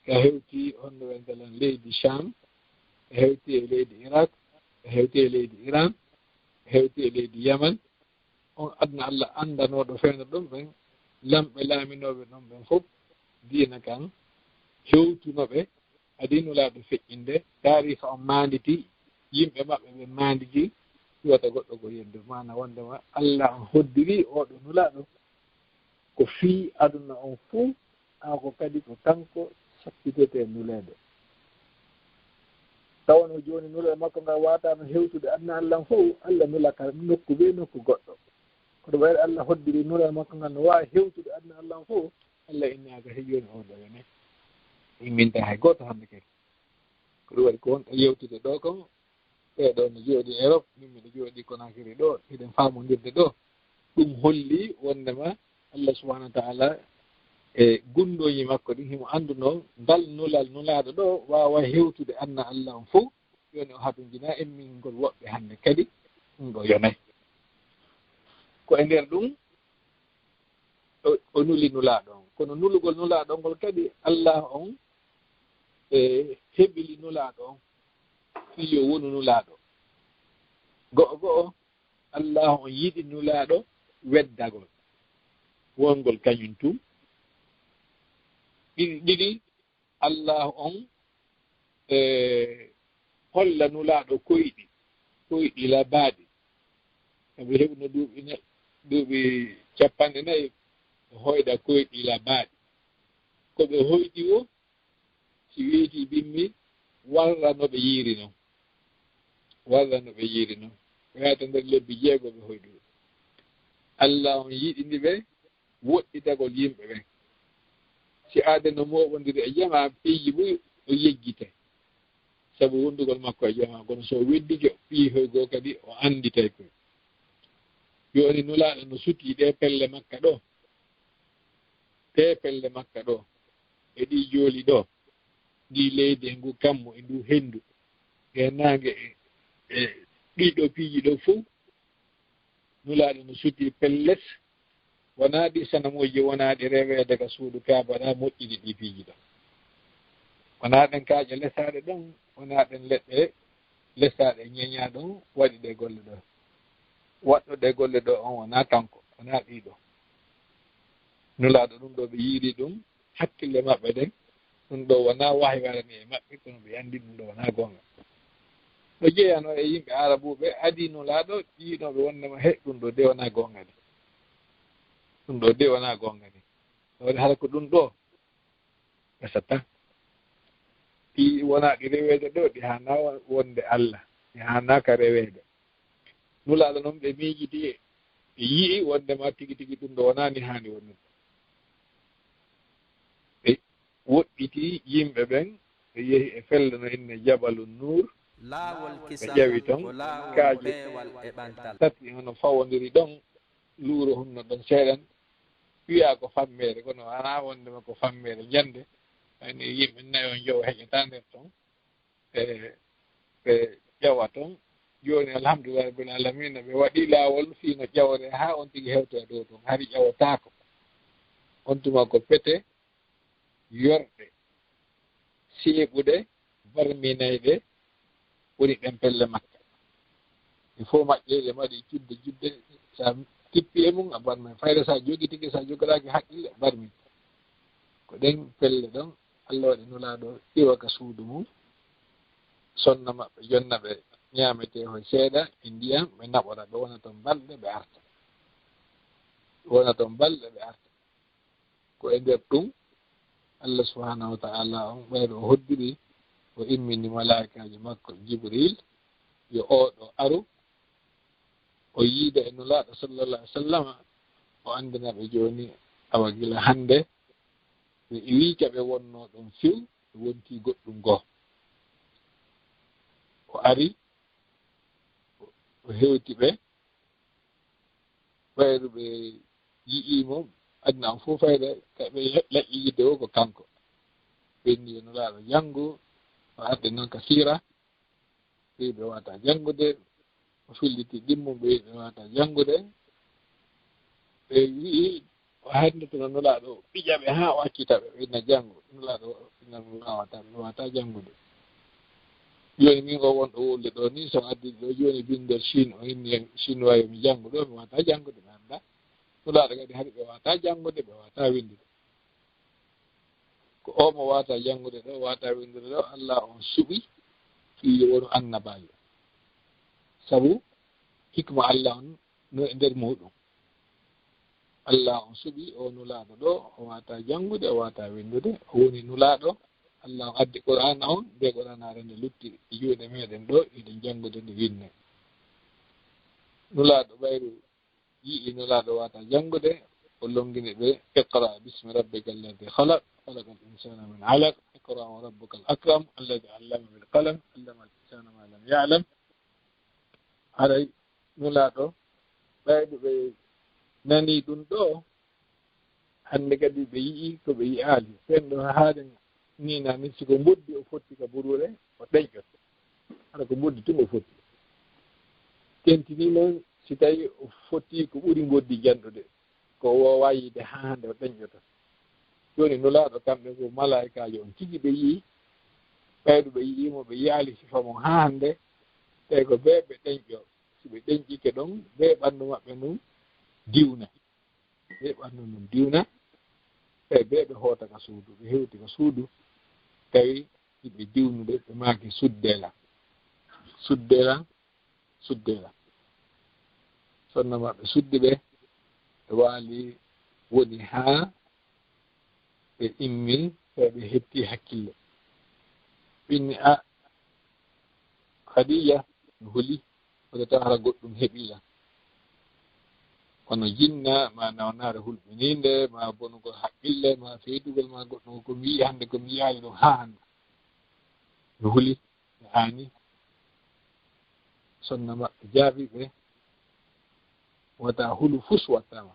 ka hewti honno wiyetee lan leydi Sham, hewti e leydi Irak, hewti e leydi Iran, hewti e leydi Yaman. On aduna Allah anndanooɗo fewndo ɗon ɓen, lamɓe laaminooɓe ɗon ɓen fow, diina kan hewtuno ɓe, adii nulaaɗo feƴƴinde, taariika on maanditi, yimɓe maɓɓe ɓe maanditi, si wata goɗɗo ko yeddo. Maana wondema Allah on hoddiri oɗo nulaaɗo ko fii aduna on fow, haa ko kadi ko kanko sakkitetee nuleede. Tawa no jooni nulal makko ngal waataano hewtude aduna Allah on fow, Allah nula ka nokku bee nokku goɗɗo. Kono ɓayri Allah hoddiri nulal makko ngal no waawi hewtude aduna Allah on fow, Allah innaaka he jooni on ɗo yone. Imminta hay gooto hannde kadi. Ko ɗum waɗi ko wonɗo yewtude ɗo kon, ɓee ɗo no jooɗi Europe, min miɗo jooɗi Conakry ɗo, hiɗen faamondirde ɗo. Ɗum holli wondema Allah subhanahu wa ta'ala e gunndooji makko ɗin, himo anndunoo ngal nulal nulaaɗo ɗo waawa hewtude aduna Allah on fow. Jooni o hatonjinaa en min ngol woɓɓe hannde kadi, ɗum ɗo yonay. Ko e nder ɗum o, o nuli nulaaɗo on. Kono nulugol nulaaɗo ngol kadi, Allah on e heɓili nulaaɗo on fii yo wonu nulaaɗo. Go'o go'o, Allah on yiɗi nulaaɗo weddagol wongol kañum tun. Ɗiɗi, ɗiɗi, Allah on e holla nulaaɗo koyɗi, koyɗi labaaɗi. Sabu heɓuno duuɓi na-, duuɓi cappanɗe nayi, o hoyɗa koyɗi labaaɗi. Ko ɓe hoyɗi wo, si weeti bimmi, warra no ɓe yiiri non. Warra no ɓe yiiri non. Ɓe yaata nder lebbi jeego ɓe hoyɗi wo. Allah on yiɗini ɓe woɗɗitagol yimɓe ɓen. Si aade no mooɓondiri e jamaa, piiji buy o yejjitay. Sabu wondugol makko e jamaa, kono so o weddike piiji hoy goo kadi, o annditay koy. Jooni nulaaɗo no sutii ɗee pelle makka ɗoo. Ɗee pelle makka ɗoo. E ɗii jooli ɗoo. Ndii leydi e nguu kammu e nduu henndu. E naange e, e ɗii ɗoo piiji ɗoo fow. Nulaaɗo no sutii pellet. Wonaa ɗi sanamuuji, wonaa ɗi reweede ka suudu Kaaba ɗaa moƴƴini ɗii piiji ɗoo. Wonaa ɗen kaaƴe lesaaɗe ɗon, wonaa ɗen leɗɗe lesaaɗe ñeñaa ɗon waɗi ɗee golle ɗoo. Waɗɗo ɗee golle ɗoo on wonaa kanko, wonaa ɗii ɗoo. Nulaaɗo ɗum ɗoo ɓe yiiri ɗum, hakkille maɓɓe ɗen, ɗum ɗoo wonaa wahi warani e maɓɓe, kono ɓe anndi ɗum ɗoo wonaa goonga. Ɗo jeyanoo e yimɓe Arabuuɓe, adii Nulaaɗo, ƴiinooɓe wondema he ɗum ɗoo de wonaa goonga de. Ɗum ɗoo de wonaa goonga de. Ɗo waɗi hara ko ɗum ɗoo, ɓe satta. Ɗi wonaa ɗi reweede ɗoo, ɗi haanaa wonde Allah, ɗi haanaa ka reweede. Nulaaɗo noon, ɓe miijiti, ɓe yi'i wonndema tigi tigi ɗum ɗo wonaani haani wonnude. Ɓe woɗɗiti yimɓe ɓen, ɓe yehi e felle no inne Jabalu Nuur, ɓe ƴawi ton kaaji tati hono fawondiri ɗon, luuro hunno ɗon seeɗan, wi'a ko fammeere, kono wonaa wonndema ko fammeere njannde, ani yimɓe nayo njowo heƴata nder ton. E ɓe ƴawa ton. Jooni, alhamdulillahi rabbil alamina, ɓe waɗi laawol fii no ƴawre haa on tigi hewta e dow ton, hari ƴawataako. On tuma ko pete, yorɗe, seeɓuɗe, barminayɗe, woni ɗen pelle Makka. Il faut maƴƴe ɗe mbaɗi judde, judde, sa tippi e mum, a barmay. Fayde sa jogitike, sa jogoɗaaki haqqille, barmi. Ko ɗen pelle ɗon, Allah waɗi Nulaaɗo iwa ka suudu mum, sonna maɓɓe, jonna ɓe ñaametee hoy seeɗa e ndiyam, ɓe naɓora, ɓe wona ton balɗe, ɓe arta. Ɓe wona ton balɗe, ɓe arta. Ko e nder ɗum, Allah subhanahu wa ta'ala on ɓeyɗo o hoddiri, o immini malaa'ikaajo makko Jibril, yo oo ɗo aru, o yiida e Nulaaɗo sallallahu alaihi wasallama, o anndina ɓe jooni, awa gila hannde, ɓe iwii ka ɓe wonnoo ɗon few, ɓe wontii goɗɗum goo. O ari, o hewti ɓe, ɓayru ɓe yi'ii mo, aduna on fof fayda, ka ɓe laƴƴi yidde o ko kanko. Ɓenni yo Nulaaɗo janngu, o arde noon ka siira, ɓe ɓe wata janngude, o filliti ɗimmo, ɓe ɓe wata janngude. Ɓe wi'i, o hannde tono Nulaaɗo ɓiƴa ɓe haa o accita ɓe, ɓe ina janngu. Nulaaɗo ina wawata, ɓe wata janngude. Jooni min o wonɗo wolde ɗo ni, so addi ɗo jooni binndol Chine, o inni en Chinois yo mi janngu ɗo, mi wata janngude, mi annda. Nulaaɗo kadi hari ɓe wata janngude, ɓe wata winndude. Ko o mo wata janngude ɗo, wata winndude ɗo, Allah on suɓi fii yo wonu annabaajo. Sabu hikma Allah on no e nder muɗum. Allah on suɓi o Nulaaɗo ɗo, o wata janngude, o wata winndude, o woni Nulaaɗo. Allah on addi Qur'aana on, nde Qur'aanaare nde lutti e juuɗe meɗen ɗo, eɗen janngude nde winne. Nulaaɗo ɓayru yi'i Nulaaɗo wata janngude, o longini ɓe, "Iqra bismi rabbika alladi khalaq, khalaqal insana min alaq, iqra wa rabbuka al akram, alladi allama bil qalam, allama al insana ma lam ya'lam." Haray Nulaaɗo, ɓayɗo ɓe nani ɗum ɗo, hannde kadi ɓe yi'i ko ɓe yi'aali. Ɓen ɗo haaɗen ni nani, si ko mboddi o fotti ka buruure, o ɗeƴƴoto. Hara ko mboddi tun o fotti. Tentini noon, si tawi o fotti ko ɓuri mboddi janɗude, ko o woowaa yiide haa hannde o ɗeƴƴoto. Jooni Nulaaɗo kamɓe ko malaa'ikaajo on tigi ɓe yi'i, ɓayɗo ɓe yi'i mo, ɓe yi'aali sifa mum haa hannde, tawi ko ɓe ɓe ɗeƴƴo. Si ɓe ɗeƴƴike ɗon, ɓe ɓanndu maɓɓe ndun diwna. Ɓe ɓanndu ndun diwna, ɓe, ɓe, ɓe hoota ka suudu, ɓe hewti ka suudu, tawi hiɓe diwnude, ɓe maaki, "Suddeela, suddeela, suddeela." Sonna maɓɓe suddi ɓe, ɓe waali, woni haa ɓe immi, ɓe, ɓe heɓti hakkille. Ɓe inni, "A, Khadija, mi huli, wota taw hara goɗɗum heɓi lan. Kono jinna, ma nawnaare hulɓiniinde, ma bonugol haqqille, ma feydugol, ma goɗɗum, ko mi yi'i hannde, ko mi yi'aali ɗum haa hannde. Mi huli, mi aani." Sonna maɓɓe jaabi ɓe, "Wata hulu, fus wattaama."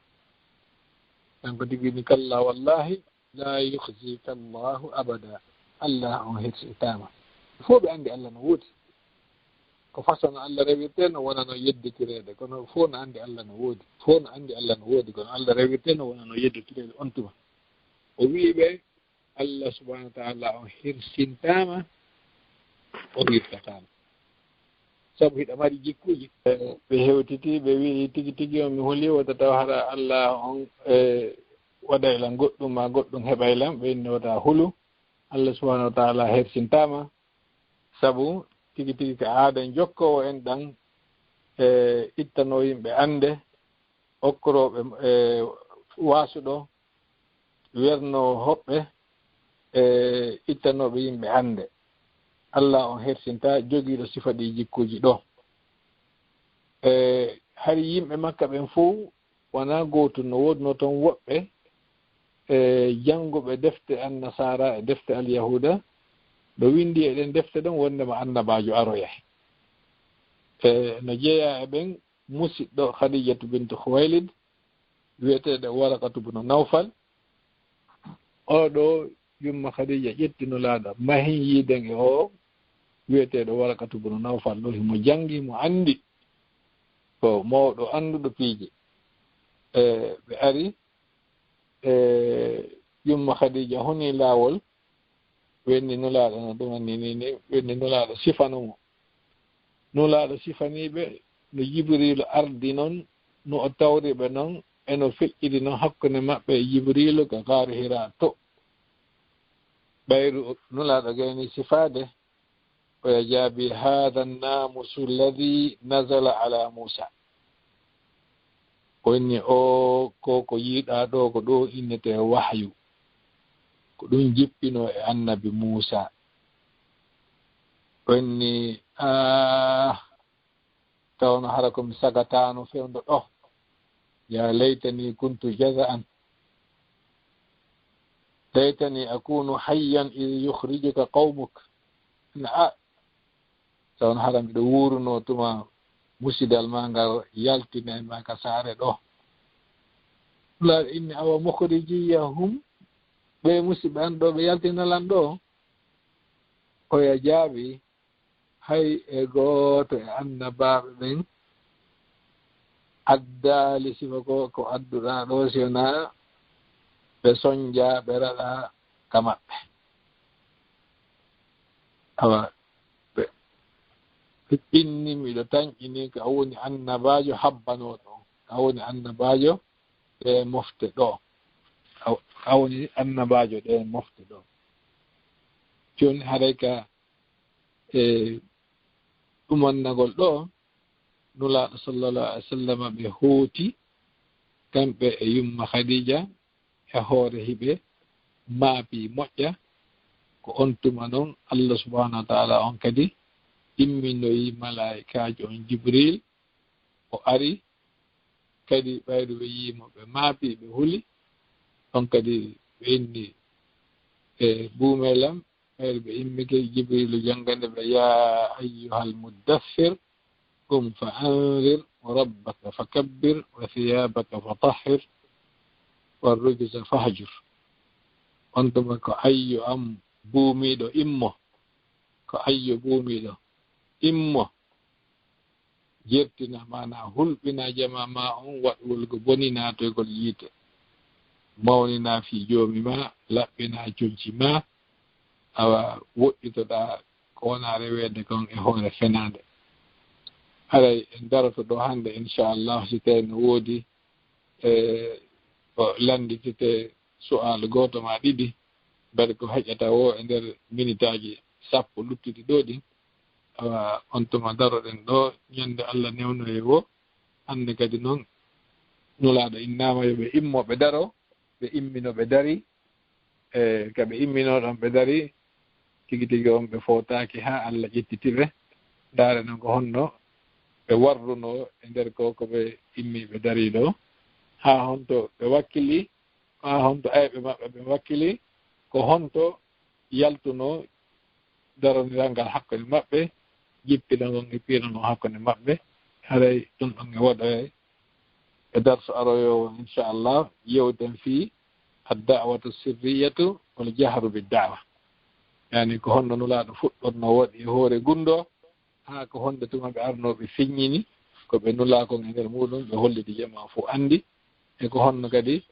Kanko tigi ni, "Kalla wallahi, la yukhzika Allahu abada." Allah on hersitaama. Fof ɓe anndi Allah no woodi. Ko façon no Allah rewirte no wona no yedditireede, kono fof no anndi Allah no woodi. Fof no anndi Allah no woodi, kono Allah rewirte no wona no yedditireede on tuma. O wi'i ɓe, "Allah subhanahu wa ta'ala on hersintaama, o wirtataama. Sabu hiɗa mari jikkuuji." Ɓe hewtiti, ɓe wi'i, "Tigi tigi on mi huli, wota taw hara Allah on, e, waɗay lan goɗɗum, ma goɗɗum heɓay lan." Ɓe inni, "Wota hulu, Allah subhanahu wa ta'ala hersintaama, sabu tigi tigi ka aaden jokkoowo en ɗan, e, ittanoo yimɓe annde, okkorooɓe, e, waasuɗo, wernoo hoɓɓe, e, ittanooɓe yimɓe annde. Allah on hersinta jogiiɗo sifa ɗi jikkuuji ɗo." E hari yimɓe Makka ɓen fow wonaa gootum, no woodunoo toon woɓɓe e jannguɓe defte Annasaara e defte Alyahuuda, no winndi e ɗen defte ɗon wonndema annabaajo aroyay. E no jeyaa e ɓen musiɗɗo Khadijatu bintu Khuwaylid, wi'eteeɗo Waraqatu bunu Nawfal. Oo ɗoo yumma Khadija ƴetti Nulaaɗo, mahin yiiden e oo wi'eteeɗo Waraqatu bunu Nawfal ɗoo, himo janngi, himo anndi, ko mawɗo annduɗo piiji. E ɓe ari, e yumma Khadija honii laawol, wenni Nulaaɗo no ɗum anni ni, ni, wenni Nulaaɗo sifano mo. Nulaaɗo sifanii ɓe no Jibriilu ardi non, no o tawri ɓe non, e no feƴƴiri non hakkunde maɓɓe e Jibriilu ka Gaaru Hiraa to. Ɓayru Nulaaɗo gayni sifaade, o ya jaabi, "Haadha naamusu alladhi nazala ala Muusa." O inni, "O, ko, ko yiiɗaa ɗoo, ko ɗoo innetee wahyu. Ko ɗum jippinoo e annabi Muusa." O inni, "Ah, tawno hara ko mi sagataano fewndo ɗoo. Ya laytani kuntu jaza'an. Laytani akunu hayyan idh yukhrijuka qawmuk." Na a, tawno hara miɗo wuurunoo tuma musidal maa ngal yaltinay maa ka saare ɗoo. Nulaaɗo inni, "Awa mukhrijiyahum, ɓe musidɓe an ɗoo ɓe yaltinay lan ɗoo?" O ya jaabi, "Hay e gooto e annabaaɓe ɓen addaali sifa ko, ko adduɗaa ɗoo, si wonaa ɓe sonjaa, ɓe raɗaa ka maɓɓe." Awa, ɓe, ɓe inni, miɗo tanƴini ka woni annabaajo habbanooɗo, ka woni annabaajo ɗee mofte ɗoo. Ka, ka woni annabaajo ɗee mofte ɗoo. Jooni haray ka e ɗumannagol ɗoo, Nulaaɗo sallallahu alaihi wasallam ɓe hooti, kamɓe e yumma Khadija, e hoore hiɓe maapi moƴƴa. Ko on tuma non Allah subhanahu wa ta'ala on kadi imminoyi malaa'ikaajo on Jibril, o ari kadi ɓayru ɓe yiimo ɓe maapi, ɓe huli, on kadi ɓe inni e buumelam, ɓayru ɓe immike Jibrilu janngande ɓe, "Ya ayyuhal muddaththir, qum fa anzir, wa rabbaka fakabbir, wa thiyabaka fatahhir, wa rujza fahjur." On tuma ko ayyo am buumiiɗo immo, ko ayyo buumiiɗo immo, jertina, maanaa hulɓina jamaa maa on, waɗ wolugo boni naatoygol yiite, mawnina fii joomi maa, laɓɓina conci maa, awa woɗɗitoɗaa ko wonaa reweede kon e hoore fenaande. Haray en daroto ɗoo hannde, inchallah, si tawii no woodi e ko lannditete su'aalu gooto maa ɗiɗi, mbele ko heƴata woo e nder minitaaji sappo luttuɗi ɗoo ɗin. Awa, on tuma daroɗen ɗoo, ñande Allah newnoye woo. Hannde kadi non, Nulaaɗo innaama yo ɓe immo, ɓe daro, ɓe immino, ɓe dari. E ka ɓe imminoo ɗon, ɓe dari, tigi tigi on ɓe footaaki haa Allah ƴettiti ɓe. Ndaare non ko honno ɓe warrunoo e nder ko, ko ɓe immi, ɓe darii ɗoo, haa honto ɓe wakkili, haa honto ayɓe maɓɓe ɓe wakkili, ko honto yaltunoo daroniral ngal hakkunde maɓɓe, jippinol ngol e piirol ngol hakkunde maɓɓe. Haray ɗum ɗon e waɗoye e darsu aroyoowo, inchallah, yewten fii ad-da'watu sirriyatu wal jahru bid-da'wa. Yani ko honno Nulaaɗo fuɗɗornoo waɗi e hoore gunndoo, haa ko honde tuma ɓe arnoo ɓe feññini ko ɓe nulaa kon e nder muuɗum, ɓe holliti jamaa fow anndi, e ko honno kadi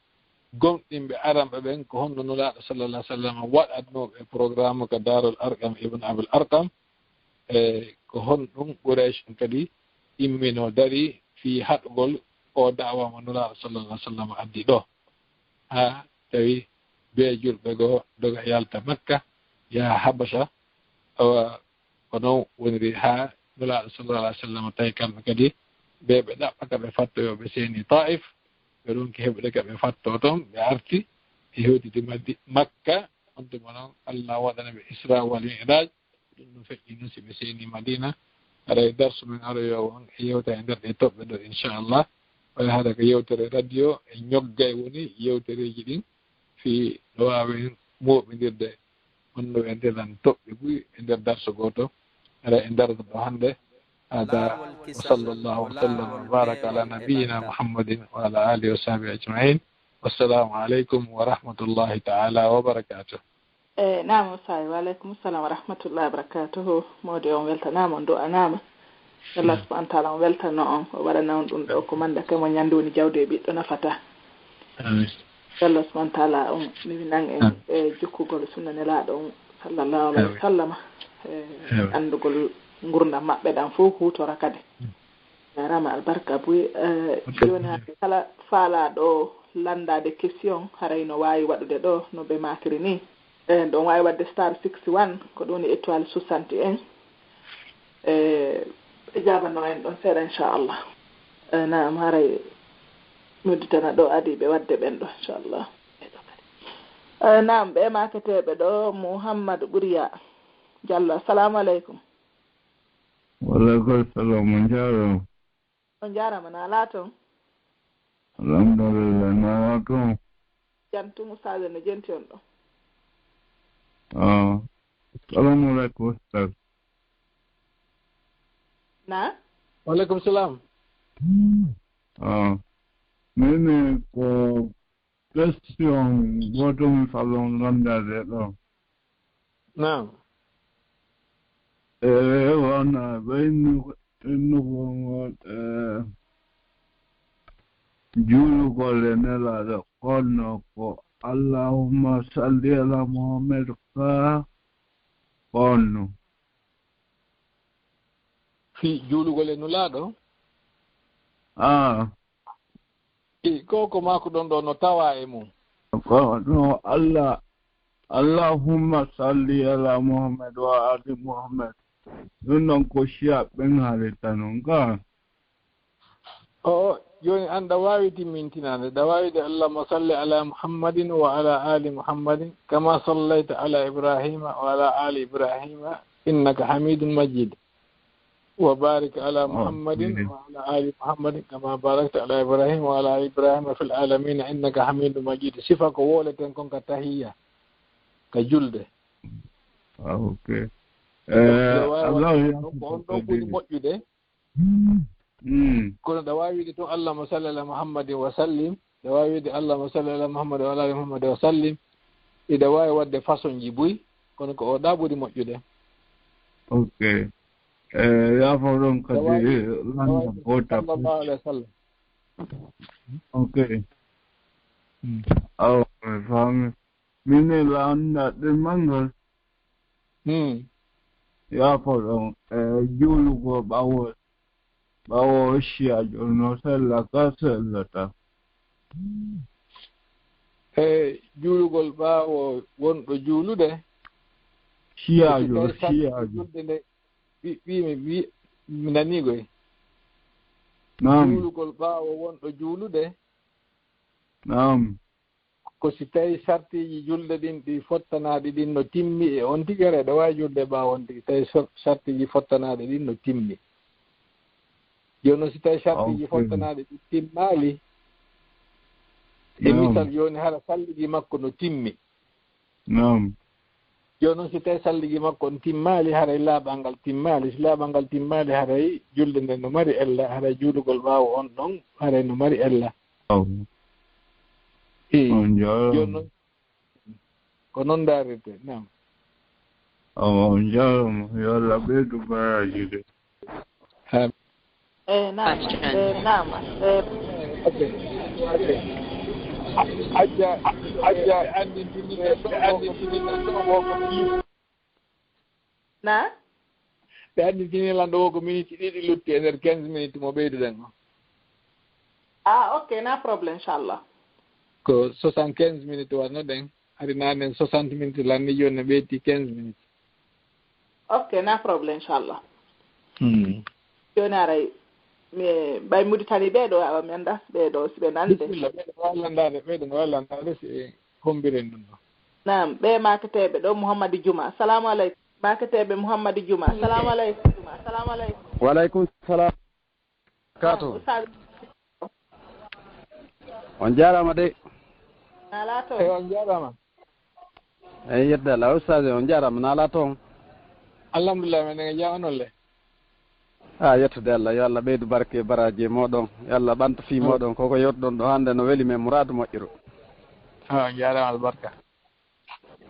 gomɗinɓe aranɓe ɓen, ko honno Nulaaɗo sallallahu alaihi wasallam waɗatnoo ɓe programme ka Daarul Arqam ibn Abil Arqam, e ko honɗum Quraysh en kadi imminoo dari fii haɗugol oo da'wa mo Nulaaɗo sallallahu alaihi wasallam addi ɗoo, haa tawi bee julɓe goo doga yalta Makka, yaha Habasha, awa, ko non woniri haa Nulaaɗo sallallahu alaihi wasallam tawi kamɓe kadi ɓe, ɓe ɗaɓɓa ka ɓe fattoo, yo ɓe seeni Taif, ɓe ronki heɓude ka ɓe fattoo ton, ɓe arti, ɓe hewtiti Madi-, Makka, on tuma non Allah waɗani ɓe Isra wal Mi'raj, ɗum no feƴƴi non si ɓe seeni Madina, Haray darsu men aroyo on e yewta e nder ɗe toɓɓe ɗo, inchallah. Wala haɗa ko yewtere radio e ñoggay woni yewtereeji ɗin fii no waawen mooɓindirde. Honno en ndelan toɓɓe buy e nder darso gooto. Haray en darata ɗo hannde. Hada, wa sallallahu wa sallam wa baraka ala nabiyyina Muhammadin wa ala alihi wa sahbihi ajmain. Wassalamu alaikum wa rahmatullahi ta'ala wa barakatuh. E naam, Saay, wa aleykum salam wa rahmatullahi wa barakatuhu. Moodi on weltanaama, on du'anaama. Allah subhanahu wa ta'ala on weltano on, o waɗana on ɗum ɗo ko mandake mo ñannde woni jawdi e ɓiɗɗo nafata. Amin. Allah subhanahu wa ta'ala on newinan en e jokkugol sunna nelaaɗo on sallallahu alaihi wa sallama, e anndugol ngurdam maɓɓe ɗan fof huutora kadi. Jaaraama albarka buy. Jooni hannde kala faalaaɗo lanndaade question haray no waawi waɗude ɗo no ɓe maakiri nii. Eyi, ɗon waawi waɗde star six one, ko ɗum woni étoile soixante et un. E ɓe jaabanoo en ɗon seeɗa inchallah. E naam, haray mi udditana ɗo adiiɓe waɗde ɓen ɗo inchallah. E naam, ɓe maaketeeɓe ɗo Muhammadu Ɓuriya Jallo, assalamu aleykum. Waleykum salam, on njaaraama. On njaaraama, no alaa toon? Alhamdulillah, no alaa toon? Jam tun, ustaaz, no jenti on ɗo? Ah, assalamu aleykum, ustaaz. Na? Waleykum salam. Ah, min ko question gooto mi faalaa lanndaade ɗo. Naam. E wona ɓe innu-, innugol ngol, e, juulugol e Nelaaɗo, kono ko allahumma salli ala Muhammad ka honno? Fii juulugol e Nulaaɗo? Ah. I, ko ko maakuɗon ɗo no tawaa e mum? Ko no Allah, allahumma salli ala Muhammad wa ali Muhammad. Ɗum ɗon ko Shiya ɓen haalata non ka. O, jooni an ɗa waawi timmintinaade, ɗa waawi de, allahumma salli ala Muhammadin wa ala ali Muhammadin, kama sallayta ala Ibrahima wa ala ali Ibrahima, innaka hamidun majid. Wa barik ala Muhammadin wa ala ali Muhammadin kama barakta ala Ibrahima wa ala ali Ibrahima fil alamina innaka hamidun majid. Sifa ko wooleten kon ka tahiyya, ka julde. Ah, ok. Eh, Allah ya ko on ɗo ɓuri moƴƴude. Kono ɗa waawi wiide toon allahumma salli ala Muhammadin wa sallim. Ɗa waawi wiide allahumma salli ala Muhammadin wa ala ali Muhammadin wa sallim. Iɗa waawi waɗde façon ji buy, kono ko o ɗa ɓuri moƴƴude. Ok. Eh, yaafo ɗon kadi lannda goota. Sallallahu alaihi wasallam. Ok. Awa, mi faami. Min e lannda ɗe manngal. Hmm. Yaafo ɗon, eh, juulugol ɓawo, ɓawo Shiyaajo no sella ka sellata. E juulugol ɓaawo wonɗo juulude. Shiyaajo, Shiyaajo. Julde nde wi-, wi-, mi, wi-, mi nanii koy. Naam. Juulugol ɓaawo wonɗo juulude. Naam. Ko si tawii sartiiji julde ɗin ɗi fottanaaɗi ɗin no timmi e on tigi, haray ɗa waawi julde ɓaawo on tigi, tawi so-, sartiiji fottanaaɗi ɗin no timmi. Jooni noon si tawii sartiiji fottanaaɗi ɗin timmaali, e misal jooni hara salligi makko no timmi. Naam. Jooni noon si tawii salligi makko on timmaali, haray laaɓal ngal timmaali. Si laaɓal ngal timmaali, haray julde nden no mari ella, haray juulugol ɓaawo on ɗon, haray no mari ella. Eyi. On njaaraama. Jooni noon, ko noon ndaarirtee, naam. Awa, on njaaraama, yo Allah ɓeydu baraaji de. Amin. E naam, e naam, e Ok, ok. Ajja, ajja, ɓe anndintini, ɓe anndintini, ɓe anndintini. Na? Ɓe anndintini lanɗo o ko miniti ɗiɗi lutti e nder quinze minutes mo ɓeyduɗen o. Ah, ok, na problème, inchallah. Ko soixante-quinze minutes wanno ɗen, hari nanen soixante minutes lanni, jooni ne ɓeyti quinze minutes. Ok, na problème, inchallah. Hmm. Jooni aray, mi ɓay Mauritanie ɓee ɗo, awa mi annda ɓee ɗo si ɓe nande. Bisimilla, ɓeyɗo waawi lanndaade, ɓeyɗo waawi lanndaade si hombiren ɗum ɗo. Naam, ɓe maaketeeɓe ɗo, Muhammadu Juma. Assalamu aleykum. Maaketeeɓe Muhammadu Juma. Assalamu aleykum. Assalamu aleykum. Wa aleykum salam. Kato. Ustaz. On jaaraama de. Naalaa toon. Eyi, on jaaraama. Eyi, yettude Allah. Ustaz, on jaaraama. Naalaa toon. Alhamdulillah, men en jaama noon le. Ah, yettude Allah. Yo Allah ɓeydu barke e baraaji e mooɗon. Yo Allah ɓanto fii mooɗon. Koko yewtuɗon ɗo hannde no weli men, muraadu moƴƴuru. Ah, on jaaraama albarka.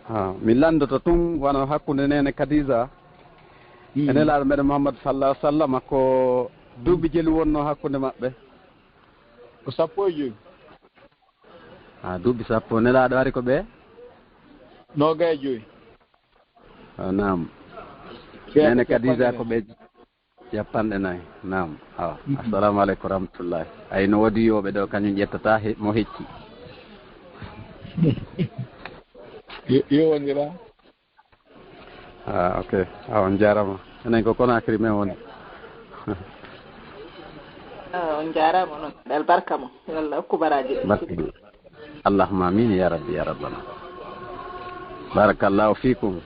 Ha, mi lanndoto tun wano hakkunde Neene Kadiija e Nelaaɗo meɗen Muhammad sallallahu alaihi wasallam, ko duuɓi jelu wonno hakkunde maɓɓe? Ko sappo e joyi. Ha, duuɓi sappo. Nelaaɗo ari ko ɓe? Noogay e joyi. Ha, naam. Neene Kadiija ko ɓe? Cappanɗe nayi. Naam. Awa. Assalamu aleykum wa rahmatullahi. Ay, no woodi yooɓe ɗo, kañum ƴettata he-, mo hecci. Yo, yo wondira. Ah, ok. Awa, on jaarama. Enen ko Conakry men woni. Ah, on jaarama noon. Albarka mo. Yo Allah okku baraaji. Barka. Allahumma amin ya rabbi ya rabbana. Barakallahu fikum.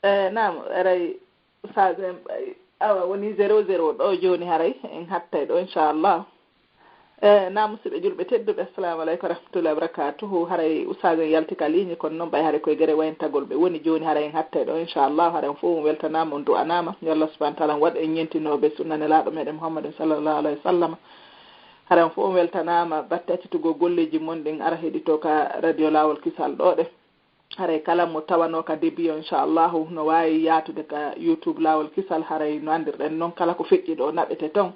Eh, naam, aray, Ustaz en, ay, awa, woni zéro zéro ɗo jooni, haray en hattay ɗo, inchallah. Eh, naam, musidɓe julɓe tedduɓe, assalamu aleykum wa rahmatullahi wa barakatuhu. Haray Ustaz en yalti ka ligne, kono noon ɓay haray koye gere wayntagol ɓe woni jooni, haray en hattay ɗo, inchallah. Haray on fof on weltanaama, on du'anaama. Yo Allah subhanahu wa taala on waɗ en ñentinooɓe sunna Nelaaɗo meɗen Muhammadin sallallahu alayhi wa sallam. Haray on fof on weltanaama batte accitugol golleeji mon ɗin ara heɗito ka radio Laawol Kisal ɗo ɗe. Haray kala mo tawanoo ka début o, inchallahu, no waawi yaatude ka YouTube Laawol Kisal. Haray no anndirɗen noon, kala ko feƴƴi ɗo naɓete toon.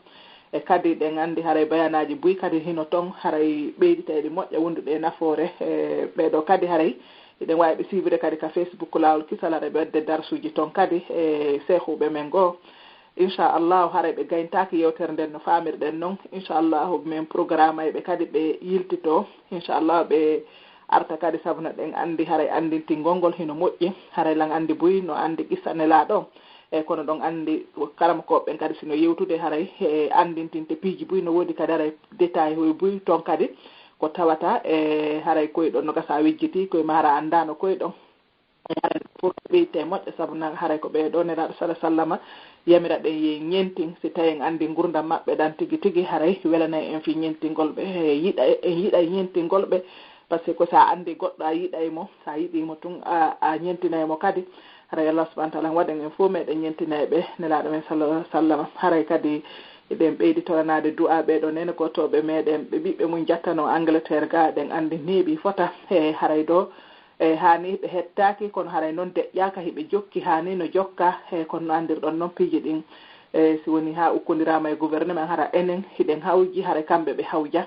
E kadi ɗen anndi haray bayanaaji buy kadi hino toon, haray ɓeyditayɗi moƴƴa wonduɗi e nafoore. E ɓee ɗo kadi haray hiɗen waawi ɓe suivre kadi ka Facebook Laawol Kisal, haray ɓe wadde darsuuji toon kadi e seehuuɓe men goo. Inchallahu, haray ɓe gayntaaki yewtere nden no faamirɗen non. Inchallahu, min programme ay ɓe kadi ɓe yiltito. Inchallahu, ɓe arta kadi, sabu no ɗen anndi haray anndintingol ngol hino moƴƴi. Haray lan anndi buy no anndi qissa Nelaaɗo. E kono ɗon anndi karamokooɓe ɓen kadi sino yewtude haray e anndintinte piiji buy no woodi kadi haray détail hoy buy toon kadi ko tawata e haray koy ɗon no gasa wejjiti koye maara anndaano koye ɗon. Haray fof ɓeyte moƴƴa, sabu na haray ko ɓee ɗoo Nelaaɗo sala sallama yamira ɗen yo en ñentin, si tawi en anndi ngurdam maɓɓe ɗan tigi tigi, haray welanay en fii ñentingol ɓe, e yiɗa, en yiɗay ñentingol ɓe, par ce que sa anndi goɗɗo a yiɗay mo, sa yiɗii mo tun a, a ñentinay mo kadi. Haray Allah subhanahu wa taala waɗan en fof meɗen ñentinay ɓe Nelaaɗo men sallallahu alaihi wasallam. Haray kadi eɗen ɓeydi toranaade du'a ɓee ɗoo neene kotooɓe meɗen, ɓe ɓiɓɓe mum jattano Angleterre ga, ɗen anndi neeɓi fota, e haray ɗoo e, haani ɓe hettaaki, kono haray noon deƴƴaaka, hiɓe jokki, haani no jokka, e, kono no anndirɗon noon piiji ɗin, e, si woni haa ukkondiraama e gouvernement, hara enen hiɗen hawji, haray kamɓe ɓe hawja.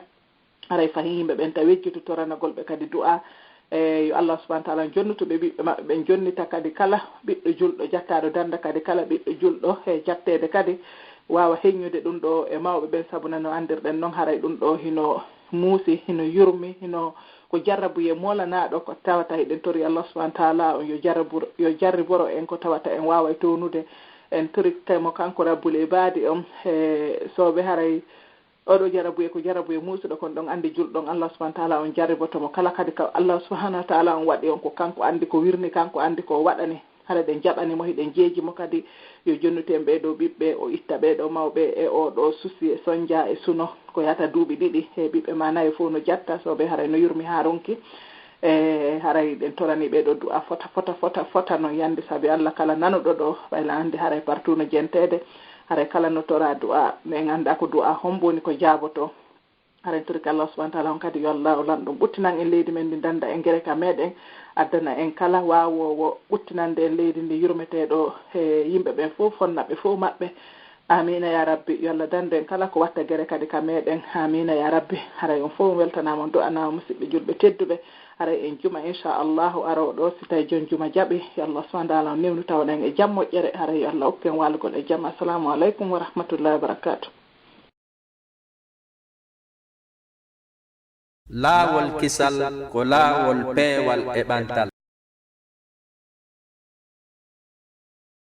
Haray fahin yimɓe ɓen tawi wejjutu toranagol ɓe kadi du'a, e, yo Allah subhanahu wa taala jonnutu ɓe ɓiɓɓe maɓɓe ɓen, jonnita kadi kala ɓiɗɗo julɗo jattaaɗo dannda, kadi kala ɓiɗɗo julɗo, e, jatteede kadi waawa heññude ɗum ɗo e mawɓe ɓen, sabu na no anndirɗen noon, haray ɗum ɗo hino muusi, hino yurmi, hino ko jarrabuye moolanaaɗo ko tawata eɗen tori Allah subhanahu wa taala on yo jarrabu-, yo jarriboro en ko tawata en waaway townude. En torike mo kanko Rabbul Ibaadi on, e soobe haray oɗo jarrabuye ko jarrabuye muusuɗo, kon ɗon anndi julɗo on Allah subhanahu wa taala on jarriboto mo kala kadi ko Allah subhanahu wa taala on waɗi on ko kanko anndi ko wirni, kanko anndi ko waɗani. Hara ɗen jaɓani mo, hiɗen jeeji mo kadi, yo jonnutu en ɓee ɗoo ɓiɓɓe, o itta ɓee ɗoo mawɓe e oo ɗoo susi e sonja e suno, ko yahata duuɓi ɗiɗi, e ɓiɓɓe ma nayo fof no jatta, soobe haray no yurmi haa ronki. E haray ɗen torani ɓee ɗoo du'a fota, fota, fota, fota no yande, sabi Allah kala nanuɗo ɗoo, ɓay la anndi haray partout no jenteede, haray kala no tora du'a, mais en annda ko du'a hombo woni ko jaaboto. Haren torike Allah subhanahu wa taala on kadi, yo Allah o lanɗo ɓuttinan en leydi men ndi, danda en gere ka meɗen, addana en kala waawoowo ɓuttinande en leydi ndi, yurmeteeɗo e yimɓe ɓen fof, fonna ɓe fof maɓɓe. Amiina ya rabbi. Yo Allah dandu en kala ko watta gere kadi ka meɗen. Amiina ya rabbi. Haray on fof on weltanaama, on du'anaama, musidɓe julɓe tedduɓe. Haray en juma inchallahu arooɗo, si tawi jon juma jaɓi, yo Allah subhanahu wa taala on newnu tawaɗen e jam moƴƴere. Haray yo Allah okku en waalugol e jam. Assalamu aleykum wa rahmatullahi wa barakatuh. Laawol kisal ko laawol peewal e ɓantal.